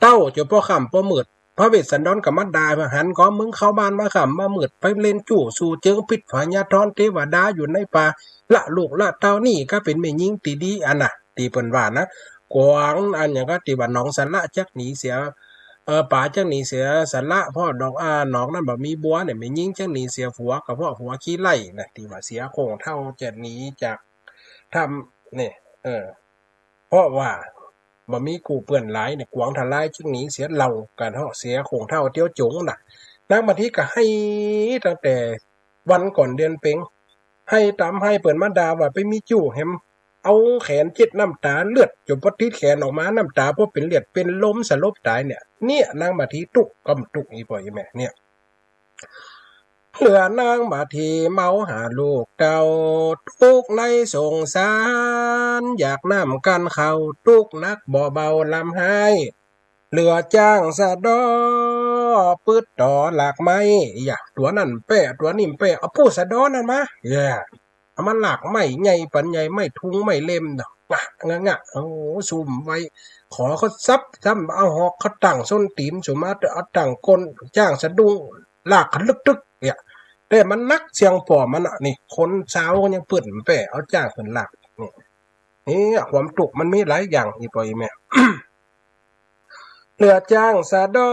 เต๊าจ๋นป้อค่ำป้อมืด พระเวสสันดรก็มาด่าว่า หันก่อมึงเข้าบ้านมาค่ำมามืด ไปเล่นจู้สู่เจิงผิดผญาธรเทวดาอยู่ในป่า ละลูกละเต้า นี่ก็เป๋นแม่ญิงตี้ดีอันน่ะ ตี้เปิ้นว่านะ กวางอันหยังก็ตี้ว่าหนองสระจักหนีเสีย เอ่อ ป๋าจักหนีเสียสระ เพราะดอก อ่า หนองนั้นบ่มีบัวเนี่ย แม่ญิงจักหนีเสียผัว ก็เพราะผัวขี้ไล่นะ ตี้ว่าเสียโคร่งเฒ่าจะหนีจากถ้ำเนี่ย เออ เพราะว่าบ่มีกู้เปื้อนหลายเนี่ย กวางทลายจักหนีเสียเหล่า ก็เฮาะเสียโคร่งเฒ่าเตี้ยวจ๋งน่ะ นางมาทีก็ไห้ตั้งแต่วันก่อนเดือนเพ็ง ไห้ต๋ามไห้ เปิ้นมาด่าว่าไปมีจู้แหม เอาแขนเจ็ดน้ำต๋า เลือดจ๋นป้อติดแขนออกมา น้ำต๋าป้อเป๋นเลือด เป๋นลมสลบต๋ายเนี่ย เนี่ย นางมาทีตุ๊กก็ตุ๊ก อีป้ออีแม่เนี่ย เหลือนางบ่าตี้เมาหาลูกเต้า ตุ๊กในสงสารอยากน้ำก้านข้าว ตุ๊กหนักบ่เบาลำไห้ เหลือจ้างสะเดาะปื๊ดต่อหลากไม้ อย่า ตั๋วนั้นแป้ ตั๋วนี้แป้ เอาผู้สะเดาะนั้นมา อย่า เอามาหลากไม้ใหญ่ปันใหญ่ ไม้ทุงไม้เล็มเนาะ งะ งะ งะ โอ้ ซุ่มไว้ ขอเขาซับ ซ้ำเอาหอกเขาตั้งส้นตี๋น สุมาเอาตั้งก้น จ้างสะดุ้ง หลากเขาลึกตึก เนี่ย แต่มันหนักเสียงป้อมันน่ะ นี่ คนสาวก็ยังเปิ้นแป้ เอาจ้างเปิ้นหลาก นี่ นี่ ความตุ๊กข์มันมีหลายอย่าง อี่ป้ออี่แม่ เหลือจ้างสะเดา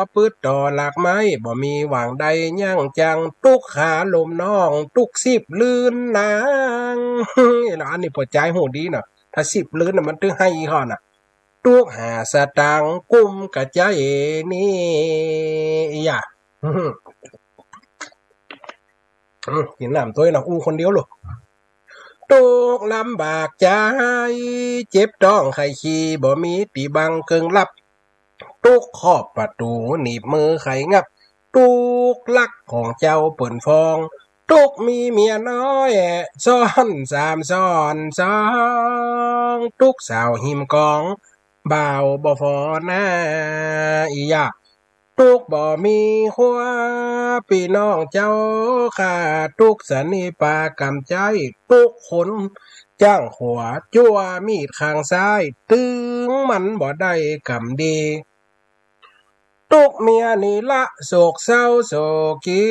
ะปื๊ดต่อหลากไม้ บ่มีหว่างใดยั้งจั้ง ตุ๊กขาลมน้อง ตุ๊กสิบลื่นนาง แล้วอันนี้ป้อจายฮู้ดีเนาะ ถ้าสิบลื่นน่ะมันตึงไห้ฮ้อนน่ะ ตุ๊กหาสตางค์กุ้มกะใจ๊นี่ อย่า อืม กิ๋นน้ำตวยเนาะ อู้คนเดียวลูก ตุ๊กลำบากใจ๋ เจ็บต๊องไข้ขี้ บ่มีตี้บังเกิ่งลับ ตุ๊กขอบประตู๋ หนีบมือไขงับ ตุ๊กลักของเจ้าเปิ้นฟ้อง ตุ๊กมีเมียน้อย ซ้อนสามซ้อนสอง ตุ๊กสาวหิมกอง บ่าวบ่ฟอหน้า อี่ย่า ตุ๊กบ่มีครัว ปี้น้องเจ้าข้า ตุ๊กสะหนีปากำใจ๊ ตุ๊กคนจ้างขวา จั๊วมีดข้างซ้าย ตึงมันบ่ได้กำดี ตุ๊กเมียนี่ละโศกเศร้าโศกี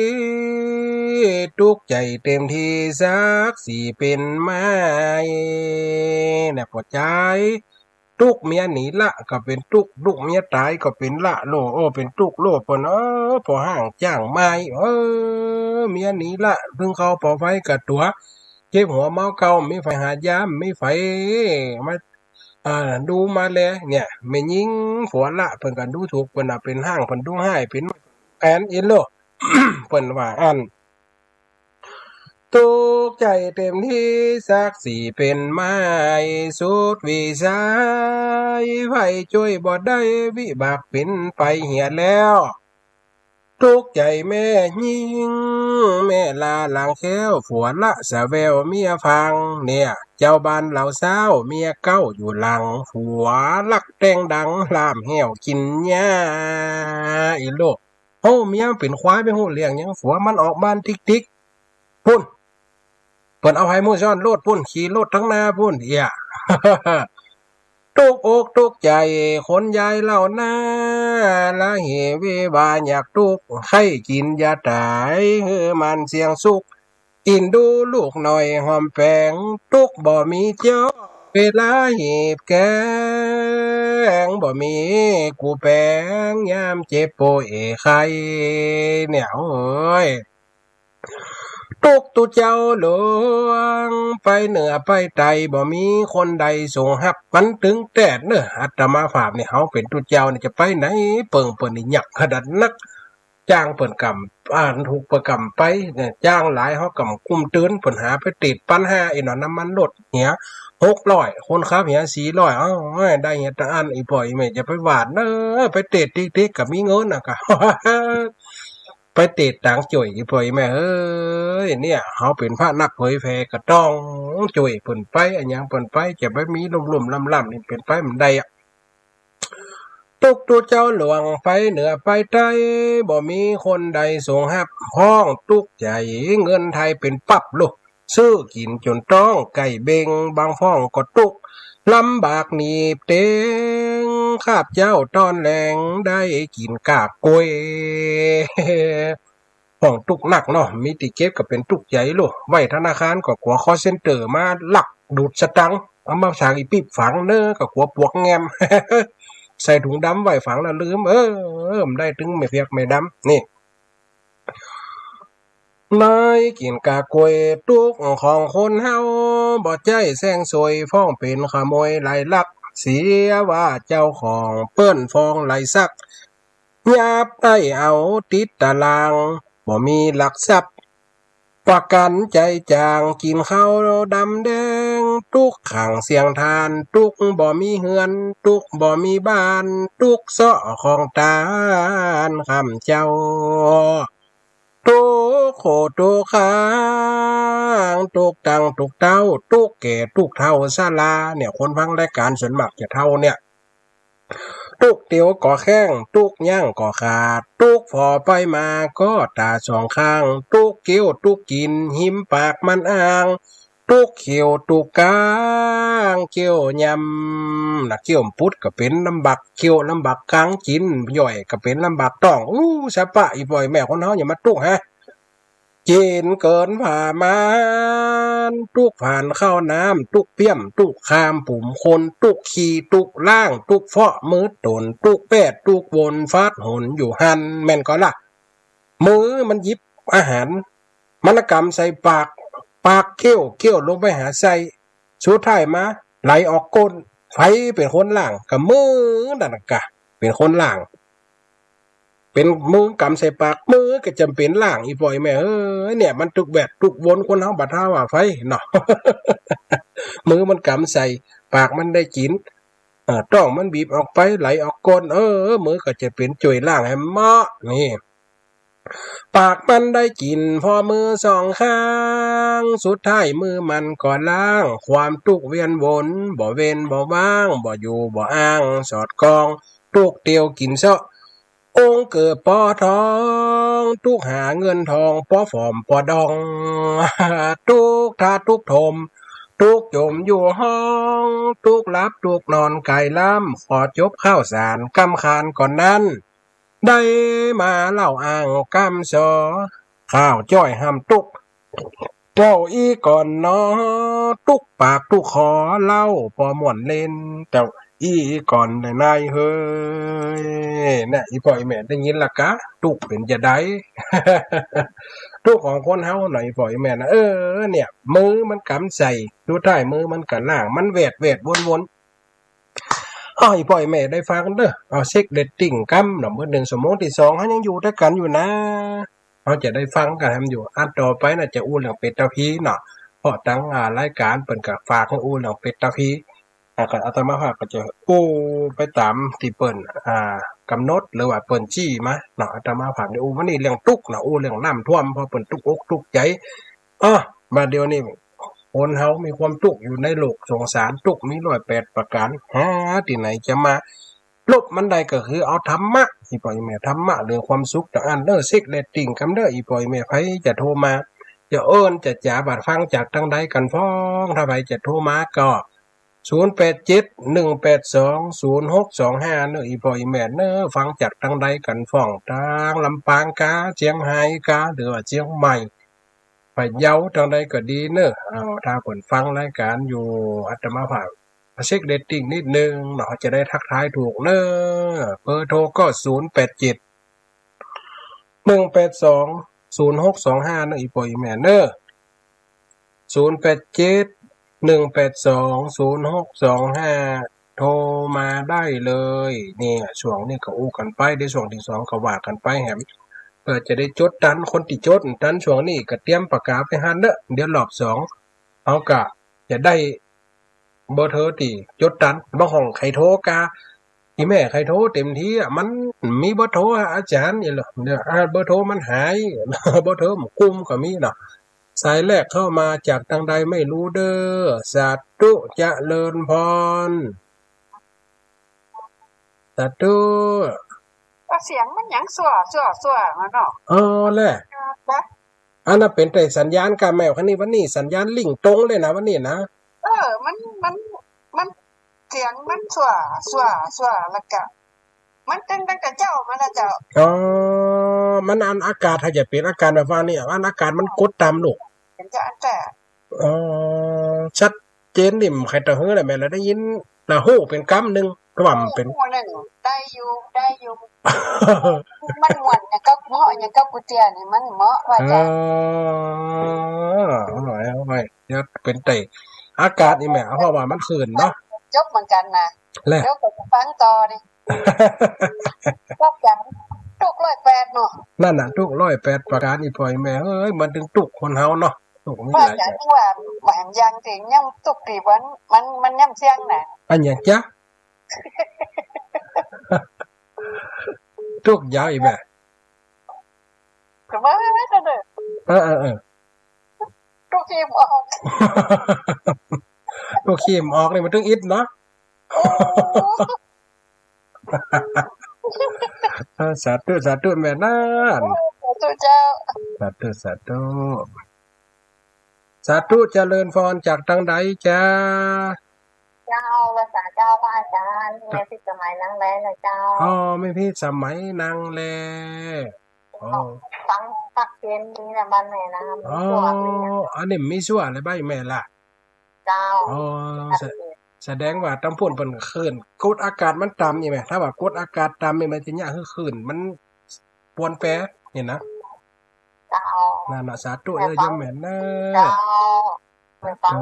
ตุ๊กใจ๋เต็มตี้สักสี่เป๋นไม้ เนี่ย ป้อจาย ตุ๊กเมียหนีละก็เป๋นตุ๊ก ตุ๊กเมียต๋ายก็เป๋นละโล โอ้ เป๋นตุ๊กโล เปิ้น เออ ป้อห้างจ้างไม้ เออ เมียหนีละ ตึงเข้าเป่าไฟกะตั๋ว เจ็บหัวเมาเก่า มีใผหายาม มีใผมา อ่า ดูมาแล เนี่ย แม่ญิงผัวละ เปิ้นก็ดูถูก เปิ้นน่ะเป๋นห้าง เปิ้นดูฮ้าย เป๋นแผนอินโล เปิ้นว่าอั้น ตุ๊กใจ๋เต็มตี้สักสี่เป๋นไม้ สุดวิสัย ใผจ้วยบ่ได้ วิบากเป๋นไปเหียแล้ว ตุ๊กใจ๋แม่ญิง แม่ลาหลังแคล้ว ผัวละสะแววเมียฟัง เนี่ย เจ้าบ้านเหล่าเศร้า เมียเก๊าอยู่หลัง ผัวลักแต่งดัง ล่ามแห้วกิ๋นหญ้า อีโล โอ้ เมียมันเป๋นควาย ไปฮู้เรื่องหยัง ผัวมันออกบ้านติ๊กๆ ปู้น เปิ้นเอาไผหมู่ซ้อนโลดปู้น ขี่รถตังหน้าปู้น เอี้ย ตุ๊กอกตุ๊กใจ๋ คนยายเหล่านา ละเหเววาอยากตุ๊ก ใค่กิ๋นยาต๋าย หื้อมันเสี้ยงสุข อินดูลูกน้อยหอมแป๋ง ตุ๊กบ่มีเจ้า เวลาหีบแก๋ง บ่มีกู้แป๋ง ยามเจ็บป่วยไข้ เนี่ย โอ้ย ตุ๊กตุ๊เจ้าหลวง ไปเหนือไปใต้ บ่มีคนใดส่งฮับ มันตึงแต๊เน่อ อาตมาภาพนี่ เฮาเป๋นตุ๊เจ้านี่ จะไปไหนเปิง เปิ้นนี่ยักขนาดนัก จ้างเปิ้นกำ อ่า ถูกเปิ้นกำไป เนี่ย จ้างหลาย เฮากำกุ้มเติน เปิ้นหาไปเตดปันห้า ไอ้หนอ น้ำมันรถเหีย หกร้อย คนขับเหีย สี่ร้อย เอ้า ได้เหียตังอั้น อี่ป้ออี่แม่ อย่าไปหวาดเน่อ ไปเตดติ๊กๆ ก็มีเงินน่ะก็ ไปเตดตางจ้วย อี่ป้ออี่แม่เอ้ย เนี่ย เฮาเป๋นพระนักเผยแผ่ก็ต้องจ้วยเปิ้นไป อะหยังเปิ้นไป จะไปมีลุ่มๆ ล่ำๆ นี่เป๋นไปบ่ได้อะ ตุ๊กตุ๊เจ้าหลวง ไปเหนือไปใต้ บ่มีคนใดส่งฮับ ฮ้องตุ๊กใจ๋ เงินไทยเป๋นปั๊บลุ ซื้อกิ๋นจ๋นต้องไก่เบ่ง บางพ่องก็ตุ๊ก ลำบากหนีบเต็ง คาบเจ๊าต้อนแลง ได้กิ๋นกากกล้วย ฮ้องตุ๊กนักเนาะ มีตี้เก็บก็เป๋นตุ๊กใจ๋ลุ ไหว้ธนาคารก็กั๋วคอลเซ็นเตอร์มาลักดูดสตางค์ เอามาสร้างอี่ปิ๊บฝังเน่อ ก็กั๋วปวกแงม ใส่ถุงดำไหว้ฝังแล้วลืม เออ บ่ได้ตึงแม่เปียกแม่ดำ นี่ ในกิ๋นกากกล้วยตุ๊กของคนเฮา บ่ใจ้แส้งซวย ฟ้องเป๋นขโมยลัยลัก เสียว่าเจ้าของเปิ้นฟ้องลัยสัก ยาบได้เอาติดตาราง บ่มีหลักทรัพย์ ประกั๋นใจ๋จ๋าง กิ๋นข้าวดำแดง ตุ๊กขังเสียงทาน ตุ๊กบ่มีเฮือน ตุ๊กบ่มีบ้าน ตุ๊กเซาะของตานค่ำเจ๊า ตุ๊กข์โขตุ๊กข์ขัง ตุ๊กข์ตั้งตุ๊กข์เต๊า ตุ๊กข์แก่ตุ๊กข์เฒ่าซะลา เนี่ย คนฟังรายการส่วนมากจะเฒ่าเนี่ย ตุ๊กเตียวก็แข้ง ตุ๊กย่างก็ขาด ตุ๊กผ่อไปมาก็ต๋าสองข้าง ตุ๊กเกี้ยวตุ๊กกิ๋น หิมปากมันอ้าง ตุ๊กเขี้ยวตุ๊กกาง เกี้ยวยำ นะ เกี้ยวปุดก็เป๋นลำบากเกี้ยว ลำบากกางกิ๋น ย่อยก็เป๋นลำบากต๊อง อู้ สะปะ อี่ป้ออี่แม่คนเฮาอย่ามาตุ๊กข์ฮะ กิ๋นเกินผ่ามัน ตุ๊กข์ผ่านข้าวน้ำ ตุ๊กข์เปี้ยม ตุ๊กข์คามปุ๋มคน ตุ๊กข์ขี้ตุ๊กข์ล้าง ตุ๊กข์เฟาะมือต๋น ตุ๊กข์แปดตุ๊กข์วนฟาดหนอยู่หั้น แม่นก่อล่ะ มือมันหยิบอาหาร มันกำใส่ปาก ปากเคี้ยว เคี้ยวลงไปหาไส้ สุดท้ายมาไหลออกก้น ใผเป๋นคนล้าง ก็มือนั่นน่ะกะ เป๋นคนล้าง เป๋นมือกำใส่ปาก มือก็จำเป๋นล้าง อี่ป้ออี่แม่เอ้ย เนี่ย มันตุ๊กข์แปดตุ๊กข์วน คนเฮาบ่าเฒ่าว่าไปเนาะ มือมันกำใส่ ปากมันได้กิ๋น เอ่อ ต๊องมันบีบออกไป ไหลออกก้น เออ มือก็จะเป๋นจ้วยล้างหื้อเมาะ นี่ ปากมันได้กิ๋นผ่อมือสองข้าง สุดท้ายมือมันก็ล้าง ความตุ๊กข์เวียนวน บ่เว้นบ่ว่าง บ่อยู่บ่อ้าง สอดคล้อง ตุ๊กข์เตียวกิ๋นเซาะ องค์เกิดปอทอง ตุ๊กข์หาเงินทอง ปอฝอมปอดอง ตุ๊กข์ถ้าตุ๊กข์ถม ตุ๊กข์จ๋มอยู่ห้อง ตุ๊กข์หลับตุ๊กข์นอนก๋ายล้ำ ขอจบข่าวสารกำคานก่อนนั้น ได้มาเล่าอ้างกำซอ ข้าวจ้อยห้ามตุ๊กข์ เจ้าอี้ก่อนเนาะ ตุ๊กข์ปากตุ๊กข์คอ เล่าปอม่วนเล่น เจ้าอี้ก่อนนายเฮย เนี่ย อี่ป้ออี่แม่ได้ยินละกะ ตุ๊กข์เป๋นจะใด ตุ๊กข์ของคนเฮาหน่อย อี่ป้ออี่แม่นะ เออ เนี่ย มือมันกำใส่ สุดท้ายมือมันก็ล้าง มันแวดแวดวนวน อ้อ อี่ป้ออี่แม่ได้ฟังเด้อ เอาเช็คเรตติ้งกำเนาะ เมื่อหนึ่งชั่วโมงตี้สอง เฮายังอยู่ตวยกั๋นอยู่นะ เฮาจะได้ฟังกั๋นแหมอยู่ อันต่อไปน่ะจะอู้เรื่องเปตพีเนาะ เพราะตัง อ่า รายก๋านเปิ้นก็ฝากหื้ออู้เรื่องเปตพี อ่า ก็อาตมาภาพก็จะอู้ไปต๋ามตี้เปิ้น อ่า ก๋ำหนด หรือว่าเปิ้นจี้มาเนาะ อาตมาภาพนี่อู้ วันนี้เรื่องตุ๊กข์เนาะ อู้เรื่องน้ำท่วม เพราะเปิ้นตุ๊กข์อกตุ๊กข์ใจ๋ อ้อ บ่าเดี่ยวนี้ คนเฮามีความตุ๊กข์อยู่ในโลกสงสาร ตุ๊กข์มีร้อยแปดประก๋าน หาตี้ไหนจะมาลบมันได้ ก็คือเอาธรรมะ อี่ป้ออี่แม่ ธรรมะเรื่องความสุขตางอั้นเด้อ เช็คเรตติ้งกำเด้อ อี่ป้ออี่แม่ ใผจะโทรมา จะเอิ้นจะจ๋า บ่าฟังจากตางใดกั๋นฟ้อง ถ้าใผจะโทรมาก็ ศูนย์แปดเจ็ด หนึ่งแปดสอง ศูนย์หกสองห้า เนาะ อี่ป้ออี่แม่เนาะ ฟังจากตางใดกั๋นฟ้อง ตางลำปางกา เจียงฮายกา หรือว่าเจียงใหม่ พะเยา ตางใดก็ดีเนาะ เอา ถ้าเปิ้นฟังรายก๋านอยู่ อาตมาภาพเช็คเรตติ้งนิดนึ่งเนาะ จะได้ทักทายถูกเนาะ เบอร์โทรก็ ศูนย์แปดเจ็ด หนึ่งแปดสอง ศูนย์หกสองห้า เนาะ อี่ป้ออี่แม่เนาะ ศูนย์แปดเจ็ด หนึ่งแปดสอง ศูนย์หกสองห้า โทรมาได้เลย เนี่ย ช่วงนี้ก็อู้กั๋นไป เดี๋ยวช่วงตี้สองก็ว่ากั๋นไปแหม เปื้อจะได้จดตัน คนตี้จดตันช่วงนี้ก็เตรียมปากก๋าไปหั้นเนาะ เดี๋ยวรอบสอง เฮาก็จะได้เบอร์โทรตี้จดตัน บางห้องใผโทรกา อี่แม่ใผโทรเต็มทีอะ มันมีเบอร์โทรอะ อาจ๋ารย์ เนี่ยเหรอ เนี่ย อ่า เบอร์โทรมันหาย เบอร์โทรมันกุมก็มีเนาะ สายแรกเข้ามาจากตางใดไม่รู้เด้อ สาธุเจริญพร สาธุ ก็เสียงมันหยังสั่วสั่วสั่วมาเนาะ เออแหละ ครับ อันนั้นเป๋นแต่สัญญาณกาแมวคันนี้ วันนี้สัญญาณลิงก์ตรงเลยนะ วันนี้นะ เออ มัน มัน มัน เสียงมันสั่วสั่วสั่ว แล้วก็ มันตึงตั้งแต่เจ๊ามาแล้วเจ้า อ๋อ มันอันอากาศ ถ้าจะเป๋นอากาศแบบว่านี่ อันอากาศมันกดต่ำลูก เป๋นจะอันแต่ อ๋อ ชัดเจนนี่ ใผตะหื้อแหละ แม่นละได้ยิน ละฮู้เป๋นกำนึ่ง กำเป๋น ฮู้นึ่ง ได้อยู่ ได้อยู่ มันม่วนหยังกับ เหมาะหยังกับกูเตี้ยนี่ มันเหมาะว่าจ้ะ เออ เอาหน่อย เอาหน่อย เดี๋ยวเป๋นแต่อากาศนี่แม่ เพราะว่ามันขึ้นเนาะ จบเหมือนกันนะ แล้ว เดี๋ยวก็จะฟังต่อนี่ พวกอย่างตุ๊กข์ร้อยแปดเนาะ นั่นน่ะ ตุ๊กข์ร้อยแปดประก๋าน อี่ป้ออี่แม่เอ้ย มันตึงตุ๊กข์คนเฮาเนาะ ตุ๊กข์มีหลายอย่าง ว่าอย่างเดียวยังตุ๊กข์ตี้วัน มัน มันย่ำเสี้ยงน่ะ อันหยังจ๊ะ ตุ๊กข์ยาวอีกแม่ ก็ว่า เออ เออ เออ ตุ๊ขี้บ่ออก ตุ๊ขี้บ่ออกนี่มันตึงอิดเนาะ โอ้ เออ สาธุ สาธุแม่นาน สาธุเจ้า สาธุ สาธุ สาธุเจริญพร จากตางใดจ๊ะ เจ้า ไหว้สาเจ้าพระอาจารย์ แม่พิสมัยนังแลนะเจ้า อ๋อ แม่พิสมัยนังแล อ๋อ ฟังภาคเย็นนี่นะ บ้านแม่นะ อ๋อ มีซั่วนี่นะ อันนี้มีซั่วอะไรบ้างแม่ล่ะ เจ้า อ๋อ แส- แสดงว่าตางปู๊นเปิ้นคลื่นกดอากาศมันต่ำนี่แม่ ถ้าว่ากดอากาศต่ำนี่มันจะยากหื้อคลื่นมันปวนแปรนี่นะ เจ้า นั่นน่ะ สาธุเด้อโยมแม่เด้อ เจ้า สาธุ ฟัง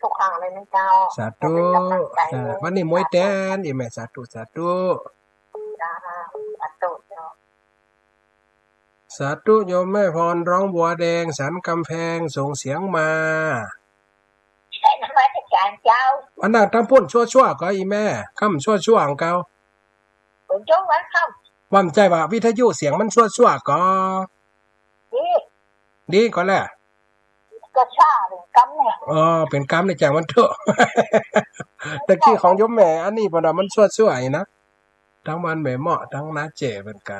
ทุกครั้งเลยนะเจ้า สาธุ ขอเป็นกำลังใจ เออ วันนี้มวยแตนอีแม่ สาธุ สาธุ เจ้า สาธุเจ้า สาธุโยมแม่พร ร้องบัวแดงสันกำแพงส่งเสียงมา นมัสการเจ้า อันนั้นตางปู๊นซั่วๆ ก่ออีแม่ ค่ำซั่วๆ ของเก่า ผมจงไว้ค่ำ ว่าบ่ใจ้ว่าวิทยุเสียงมันซั่วๆ ก่อ ดี ดีก่อแล ก็ซ่าเป็นกำเนี่ย อ๋อ เป็นกำในจังมันเถาะ ตะกี้ของโยมแม่อันนี้เปิ้นว่ามันซั่วๆ นะ ตางบ้านแม่เมาะ ตางนาแจ้เปิ้นกะ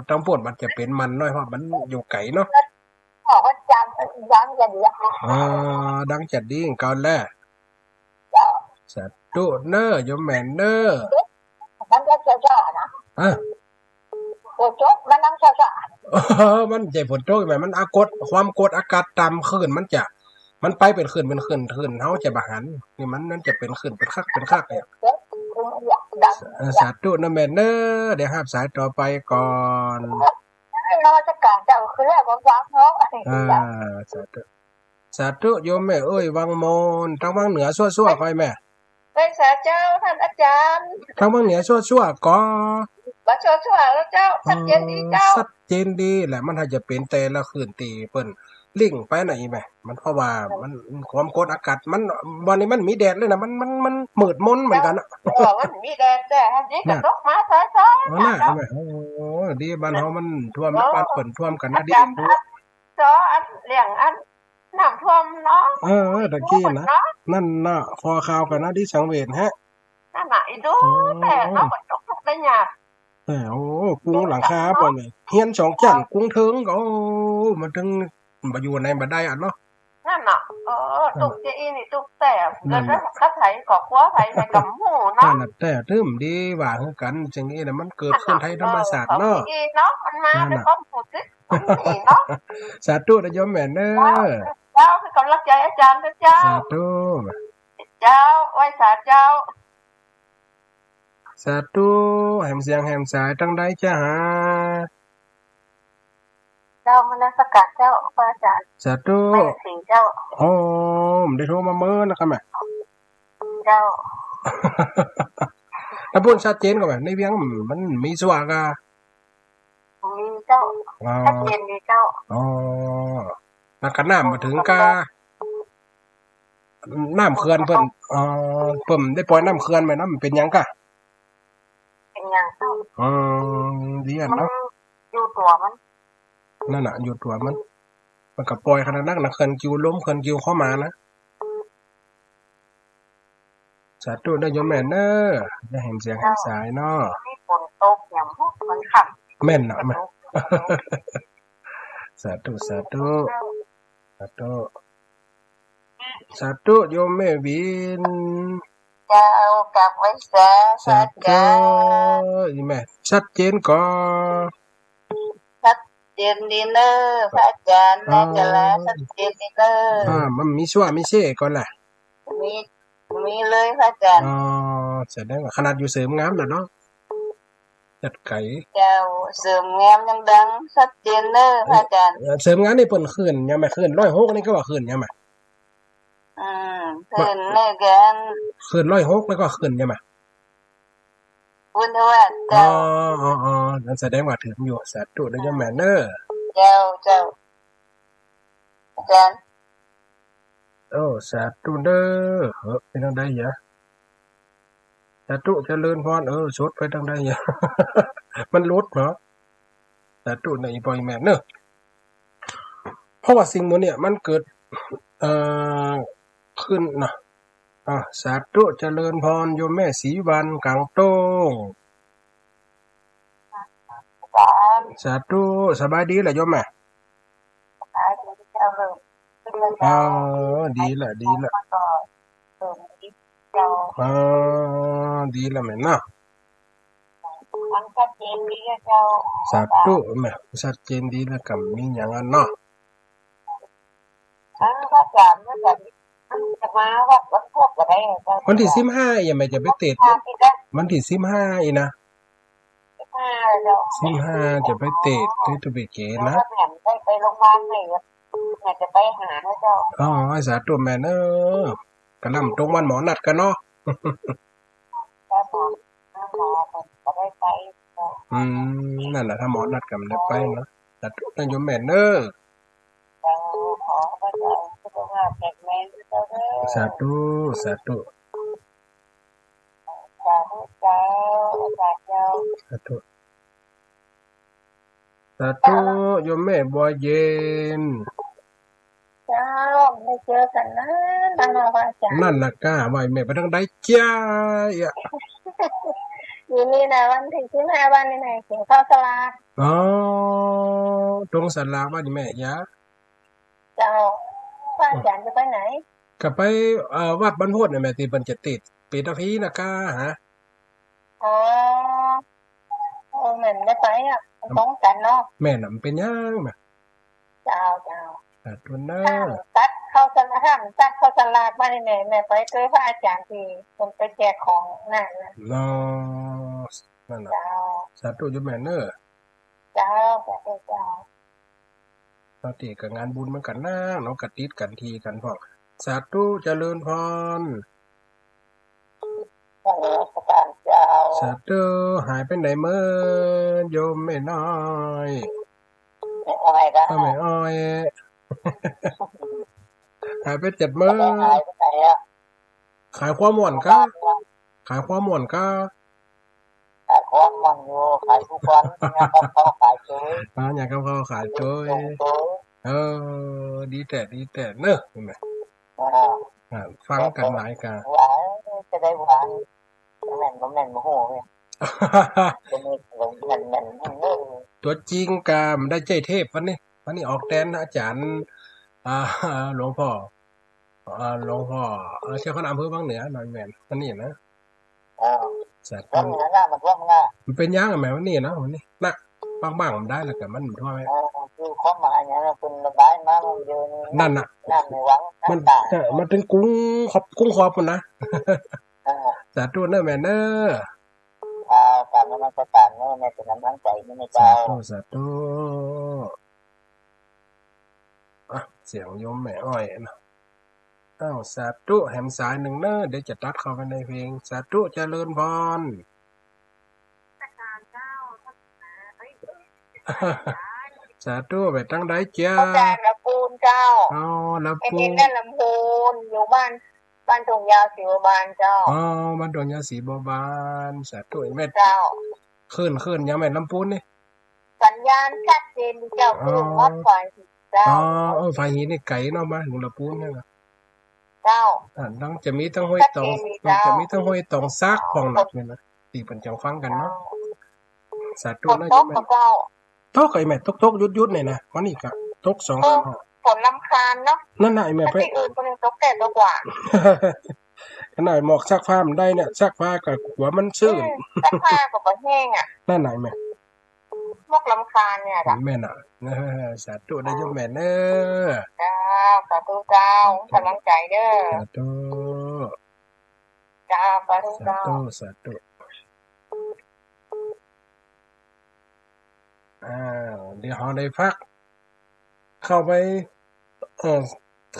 ตางปู๊นมันจะเป๋นมันน้อย เพราะมันอยู่ไก๋เนาะ อ๋อ ดังจะดี ดังจะดีของเก่าแล เจ้า สาธุเน้อ โยมแม่เน้อ มันจะเจ้าๆ นะ อ่ะ ฝนตก มันดังเจ้าๆ เออ มันบ่ใจ้ฝนตกแม่ มันอากด ความกดอากาศต่ำ คลื่นมันจะ มันไปเป๋นคลื่น เป๋นคลื่น คลื่นเฮาจะบ่หัน นี่มัน มันจะเป๋นคลื่น เป๋นคัก เป๋นคักเนี่ย เออ สาธุนะแม่เน้อ เดี๋ยวฮับสายต่อไปก่อน นมัสการเจ้า คือแล้วก็ฟังเนาะ อ่า สาธุ สาธุโยมแม่เอ้ย วังโมน ตางวังเหนือซั่วๆ ก่อแม่ ไหว้สาเจ้าท่านอาจารย์ ตางวังเหนือซั่วๆ ก่อ บ่ซั่วๆ แล้วเจ้า ชัดเจนดีเจ้า ชัดเจนดีแหละ มันอาจจะเป๋นแต่ละคลื่นตี้เปิ้นลิงก์ไปนะอีแม่ มันเพราะว่ามันความกดอากาศมัน วันนี้มันมีแดดเลยนะ มัน มัน มันมืดมนเหมือนกั๋นนะ เออ มันมีแดด แต่อันนี้ก็ตกมาซอยๆ เออ นะ นะ แม่ โอ้ ดี บ้านเฮามันท่วมนะ บ้านเปิ้นท่วมกั๋นนะ ดี เอ็นดู เจ้า อันเรื่องอันน้ำท่วมเนาะ เออ เออ ตะกี้นะ เนาะ นั่นน่ะ พอข่าวกั๋นนะ ตี้สังเวชฮะ นั่นน่ะ อีดู อืม แต่เนาะ ฝนตกทุกข์ได้ยาก แต่ โอ้ กุ้งหลังคาเปิ้นเลย เฮือนสองจั๊น กุ้งเถิง โอ้ มันตึง บ่อยู่ไหนบ่ได้อะเนาะ นั่นน่ะ เออ ตุ๊กเจอี้นี่ตุ๊กแต่ นั่นน่ะ เกิดเรื่องกับใผก็กลัวใผ ใผก็บ่ฮู้เนาะ นั่นน่ะ แต่ตึมดีว่าคือกั๋น จังอี้นะ มันเกิดขึ้นไทยธรรมชาติเนาะ เออ ดีเนาะ มันมา นั่นน่ะ ในความรู้สึก มันดีเนาะ สาธุนะโยมแม่เน้อ เจ้า เจ้า เป็นกำลังใจอาจารย์ด้วยเจ้า สาธุ เจ้า ไหว้สาเจ้า สาธุ แหมเสียงแหมสาย ตางใดจ๊ะหา เจ้า นมัสการเจ้า พระอาจารย์ สาธุ แม่ศรีเจ้า โอ้ บ่ได้โทรมาเมินนะครับแม่ เจ้า ตางปู๊นชัดเจนก่อแม่ ในเวียงมันมีซั่วก่อ มีเจ้า อ๋อ ชัดเจนดีเจ้า อ๋อ แล้วก็น้ำมาเถิงก่อ น้ำเขื่อนเปิ้น อ๋อ เปิ้นได้ปล่อยน้ำเขื่อนไปนะ มันเป๋นหยังก่อ เป๋นหยังเจ้า อืม ดีอะเนาะ มันอยู่ตั๋วมัน นั่นน่ะ อยู่ตั๋วมัน มันก็ปล่อยขนาดนั้นนะ เขื่อนกิวลม เขื่อนกิวเข้ามานะ สาธุเน้อโยมแม่เน้อ อย่าแหมเสียงแหมสายเนาะ มีฝนตกอย่างพวกมันขับ แม่นเนาะ แม่น สาธุ สาธุ สาธุ สาธุโยมแม่วิน เจ้า กราบไหว้สา สาธุ สาธุ อีแม่ ชัดเจนก่อ ชัดเจนดีเน้อ พระอาจารย์ อ๋อ แม่กะลา ชัดเจนดีเน้อ อ่า มันมีซั่วมีเซ่ก่อล่ะ มี มีเลยพระอาจารย์ อ๋อ แสดงว่าขนาดอยู่เสริมงามแล้วเนาะ จัดไก๋ เจ้า เสริมงามยังดังชัดเจนเน้อพระอาจารย์ เอ่อ เสริมงามนี่เปิ้นคลื่นหยังแม่ คลื่นร้อยหกนี่ก็ว่าคลื่นหยังแม่ อืม คลื่นเน้อกัน คลื่นร้อยหกนี่ก็คลื่นหยังแม่ พุทธวาส อ๋อ เจ้า อ๋อ อ๋อ นั่นแสดงว่าเถิงอยู่ สาธุเน้อโยมแม่เน้อ เจ้า เจ้า อาจารย์ โอ้ สาธุเน้อ เฮ้อ ไปตางใดยะ สาธุเจริญพร เออ สดไปตางใดยะ มันหลุดเนาะ สาธุเน้อ อีป้ออีแม่เน้อ เพราะว่าสิ่งหมู่เนี่ยมันเกิด เอ่อ ขึ้นนะ อ่ะ สาธุ เจริญพร โยมแม่ศรีวรรณ กลางโต้ง สาธุ สบายดีแหละโยมแม่ อ๋อ ดีละ ดีละ อ๋อ ดีละแม่เนาะ มันชัดเจนดีอะเจ้า สาธุแม่ ชัดเจนดีละ ก็บ่มีหยังอะเนาะ เออ พระอาจารย์ พระอาจารย์ จะมาวัดวันพุธก็ได้อะเจ้า วันตี้สิบห้า อีกแม่จะไปเตสน์ วันตี้สิบห้า อีกนะ สิบห้า เจ้า สิบห้า จะไปเตสน์ตี้ตะเบเกนะ แล้วก็แม่ได้ไปโรงพยาบาลไหม แม่จะไปหานะเจ้า อ๋อ สาธุแม่เนอะ กะลำตรงวันหมอนัดกั๋นเนาะ แล้วหมอ แล้วหมอก็ได้ไป อืม นั่นแหละ ถ้าหมอนัดก็บ่ได้ไปเนาะ สาธุนะโยมแม่เนอะ เจ้า ขอให้พระอาจารย์สุขภาพแข็งแรงเจ้าเด้อ สาธุ สาธุ สาธุเจ้า อาจารย์เจ้า สาธุ สาธุ โยมแม่บัวเย็น เจ้า บ่ได้เจอกั๋นนานแล้วเนาะพระอาจารย์ นั่นล่ะก้า ว่าแม่ไปตางใดเจียะ อยู่นี่นะ วันตี้สิบห้า วันนี้นะ กิ๋นข้าวสลาก อ๋อ ตรงสลากวันนี้แม่ยะ เจ้า พระอาจารย์จะไปไหน ก็ไป เอ่อ วัดบ้านโพธิ์นี่แม่ ตี้เปิ้นจะเตสน์เปตาพีนะก้าฮะ อ๋อ เออ แม่บ่ได้ไปอะ มันตรงกั๋นเนาะ แม่น่ะ มันเป๋นหยังแม่ เจ้า เจ้า สาธุเนอะ ห้ามตัดข้าวสลาก ห้ามตัดข้าวสลากมานี่แม่ แม่ไปตวยพระอาจารย์ตี้เปิ้นไปแจกของนั่นน่ะ เนาะ นั่นน่ะ เจ้า สาธุโยมแม่เนอะ เจ้า สาธุเจ้า ตางตี้ก็งานบุญเหมือนกั๋นนะ เนาะ ก็ติดกั๋นทีกั๋นพ่อง สาธุ เจริญพร นมัสก๋านเจ้า สาธุ หายไปไหนเมิน โยมแม่น้อย แม่อ้อยก้า อ้าว แม่อ้อย หายไปเจ็ดมื้อ แม่อ้อยไปไหนอะ ขายความม่วนก้า ขายความม่วนก้า ขายความม่วนอยู่ ขายกู้วัน เนี่ย กับข้าวขายโจ๊ย อ่า เนี่ย กับข้าวขายโจ๊ย โจ๊ย เออ ดีแต๊ ดีแต๊เนอะ เห็นไหม อ่า อ่า ฟังกั๋นหลายก้า หวาน จะได้หวาน แม่นบ่แม่นบ่ฮู้เว้ย จะมีหลงแม่นๆ เออ ตั๋วจริงก้า บ่ได้ใจ๊เทพวันนี้ วันนี้ออกแตนอาจ๋ารย์ อ่า หลวงพ่อ เอ่อ หลวงพ่อ เอ่อ เจ้าคณะอำเภอวังเหนือหน่อยแม่น วันนี้นะ เออ สาธุ วังเหนือนะ มันท่วมนะ มันเป๋นหยังอะแม่ วันนี้นะ วันนี้นะ บ้างๆ มันได้แล้ว แต่มันบ่ท่วม เออ คือความหมายเนี่ย เปิ้นระบายมา มันอยู่ใน นั่นน่ะ น้ำในวัง มัน ต่างๆ เออ มันเถิงกุ้งขอบ กุ้งขอบพุ้นนะ เออ สาธุเนอะแม่เนอะ อ่า กราบนมัสก๋านเนอะ แม่เป๋นกำลังใจ๋หื้อนะเจ้า สาธุ สาธุ อ่ะ เสียงโยมแม่อ้อยนะ อ้าว สาธุ แหมสายนึ่งเนอะ เดี๋ยวจะตัดเข้าไปในเพลง สาธุ เจริญพร สาธุ ไปตางใดเจียะ อาจ๋ารย์ ลำพูนเจ้า อ๋อ ลำพูน แม่เป๋นแม่ลำพูน อยู่บ้าน บ้านทุ่งยาวศรีบัวบานเจ้า อ๋อ บ้านทุ่งยาวศรีบัวบาน สาธุ แม่ เจ้า คลื่น คลื่นหยังแม่ ลำพูนนี่ สัญญาณชัดเจนดีเจ้า อ๋อ คือวัดฝายหินเจ้า อ๋อ เออ ฝายหินนี่ไก๋เนาะ มาเถิงลำพูนเนี่ยนะ เจ้า อ่า ตางจะมีตางห้วยตอง ชัดเจนดีเจ้า จะมีตางห้วยตองซากพ่องนะเนี่ยนะ ตี้เปิ้นจะฟังกั๋นเนาะ เจ้า สาธุนะโยมแม่ ตกๆ เจ้า ตกไอ้แม่ ตกๆ หยุดๆ เนี่ยนะ วันนี้ก็ตกสอง เออ สาม ฝนรำคาญเนาะ นั่นน่ะไอ้แม่ ตี้อื่นเปิ้นตกแต๊ตกว่า ขนาดหมอกซักผ้าบ่ได้เนี่ย ซักผ้าก็กั๋วมันชื้น อืม ซักผ้าก็บ่แห้งอะ นั่นน่ะไอ้แม่ หมอกรำคาญเนี่ยจ้ะ แม่น่ะ เออ สาธุนะโยมแม่เนอะ เจ้า สาธุเจ้า สาธุ กำลังใจ๋เด้อ สาธุ เจ้า สาธุ สาธุ เจ้า สาธุ อ้าว เดี๋ยวเฮาได้พัก เข้าไป เอ่อ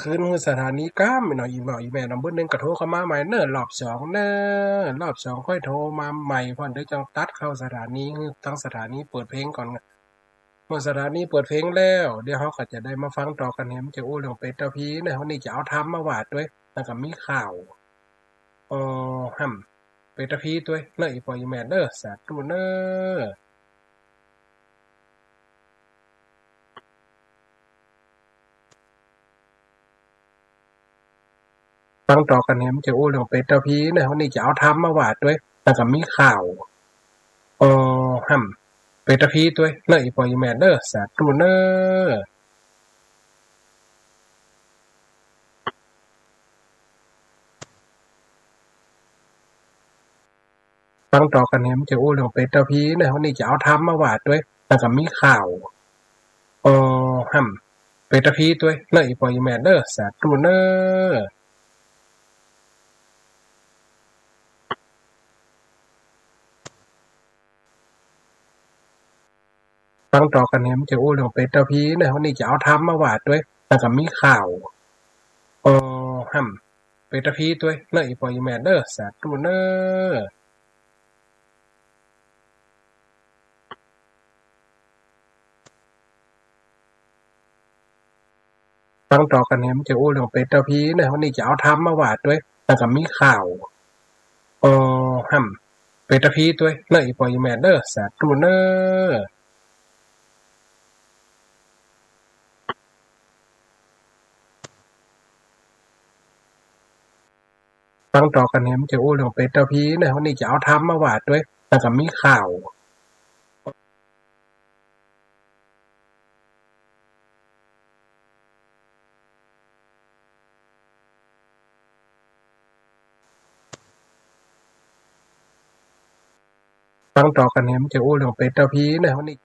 คืนหื้อสถานีก้าแม่เนาะ อีแม่ อีแม่นำเบิ่นนึ่งก็โทรเข้ามาใหม่เนอะ รอบสองเนอะ รอบสองค่อยโทรมาใหม่ พ่องเดี๋ยวจั่งตัดเข้าสถานี หื้อตางสถานีเปิดเพลงก่อน เมื่อสถานีเปิดเพลงแล้ว เดี๋ยวเฮาก็จะได้มาฟังต่อกั๋น แหมจะอู้เรื่องเปตผีเนอะ วันนี้จะเอาธรรมมาว่าตวย แล้วก็มีข่าว เอ่อ แหมเปตผีตวยเนอะ อีพ่ออีแม่เนอะ สาธุเนอะ เ ฟังต่อกั๋นแหมจะอู้เรื่องเปรตผีนะ วันนี้จะเอาธรรมมาว่าตวย แล้วก็มีข่าว เอ่อ ห้ำเปรตผีตวยเนาะ อี่ป้ออี่แม่เน่อ สาธุเน่อ ฟังต่อกั๋นแหมจะอู้เรื่องเปรตผีนะ วันนี้จะเอาธรรมมาว่าตวย แล้วก็มีข่าว เอ่อ ห้ำเปรตผีตวยเนาะ อี่ป้ออี่แม่เน่อ สาธุเน่อ ฟังต่อกั๋นแหมจะอู้เรื่องเปรตผีนะ วันนี้จะเอาธรรมมาว่าตวย แล้วก็มีข่าว เอ่อ ห้ำเปรตผีตวยเนาะ อี่ป้ออี่แม่เน่อ สาธุเน่อ ฟังต่อกั๋นแหมจะอู้เรื่องเปรตผีนะ วันนี้จะเอาธรรมมาว่าตวย แล้วก็มีข่าว เอ่อ ห้ำเปรตผีตวยเนาะ อี่ป้ออี่แม่เน่อ สาธุเน่อ ฟังต่อกั๋นแหมจะอู้เรื่องเปรตผีนะ วันนี้จะเอาธรรมมาว่าตวย แล้วก็มีข่าว ฟังต่อกั๋นแหมจะอู้เรื่องเปรตผีนะ วันนี้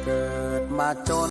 เกิดมาจน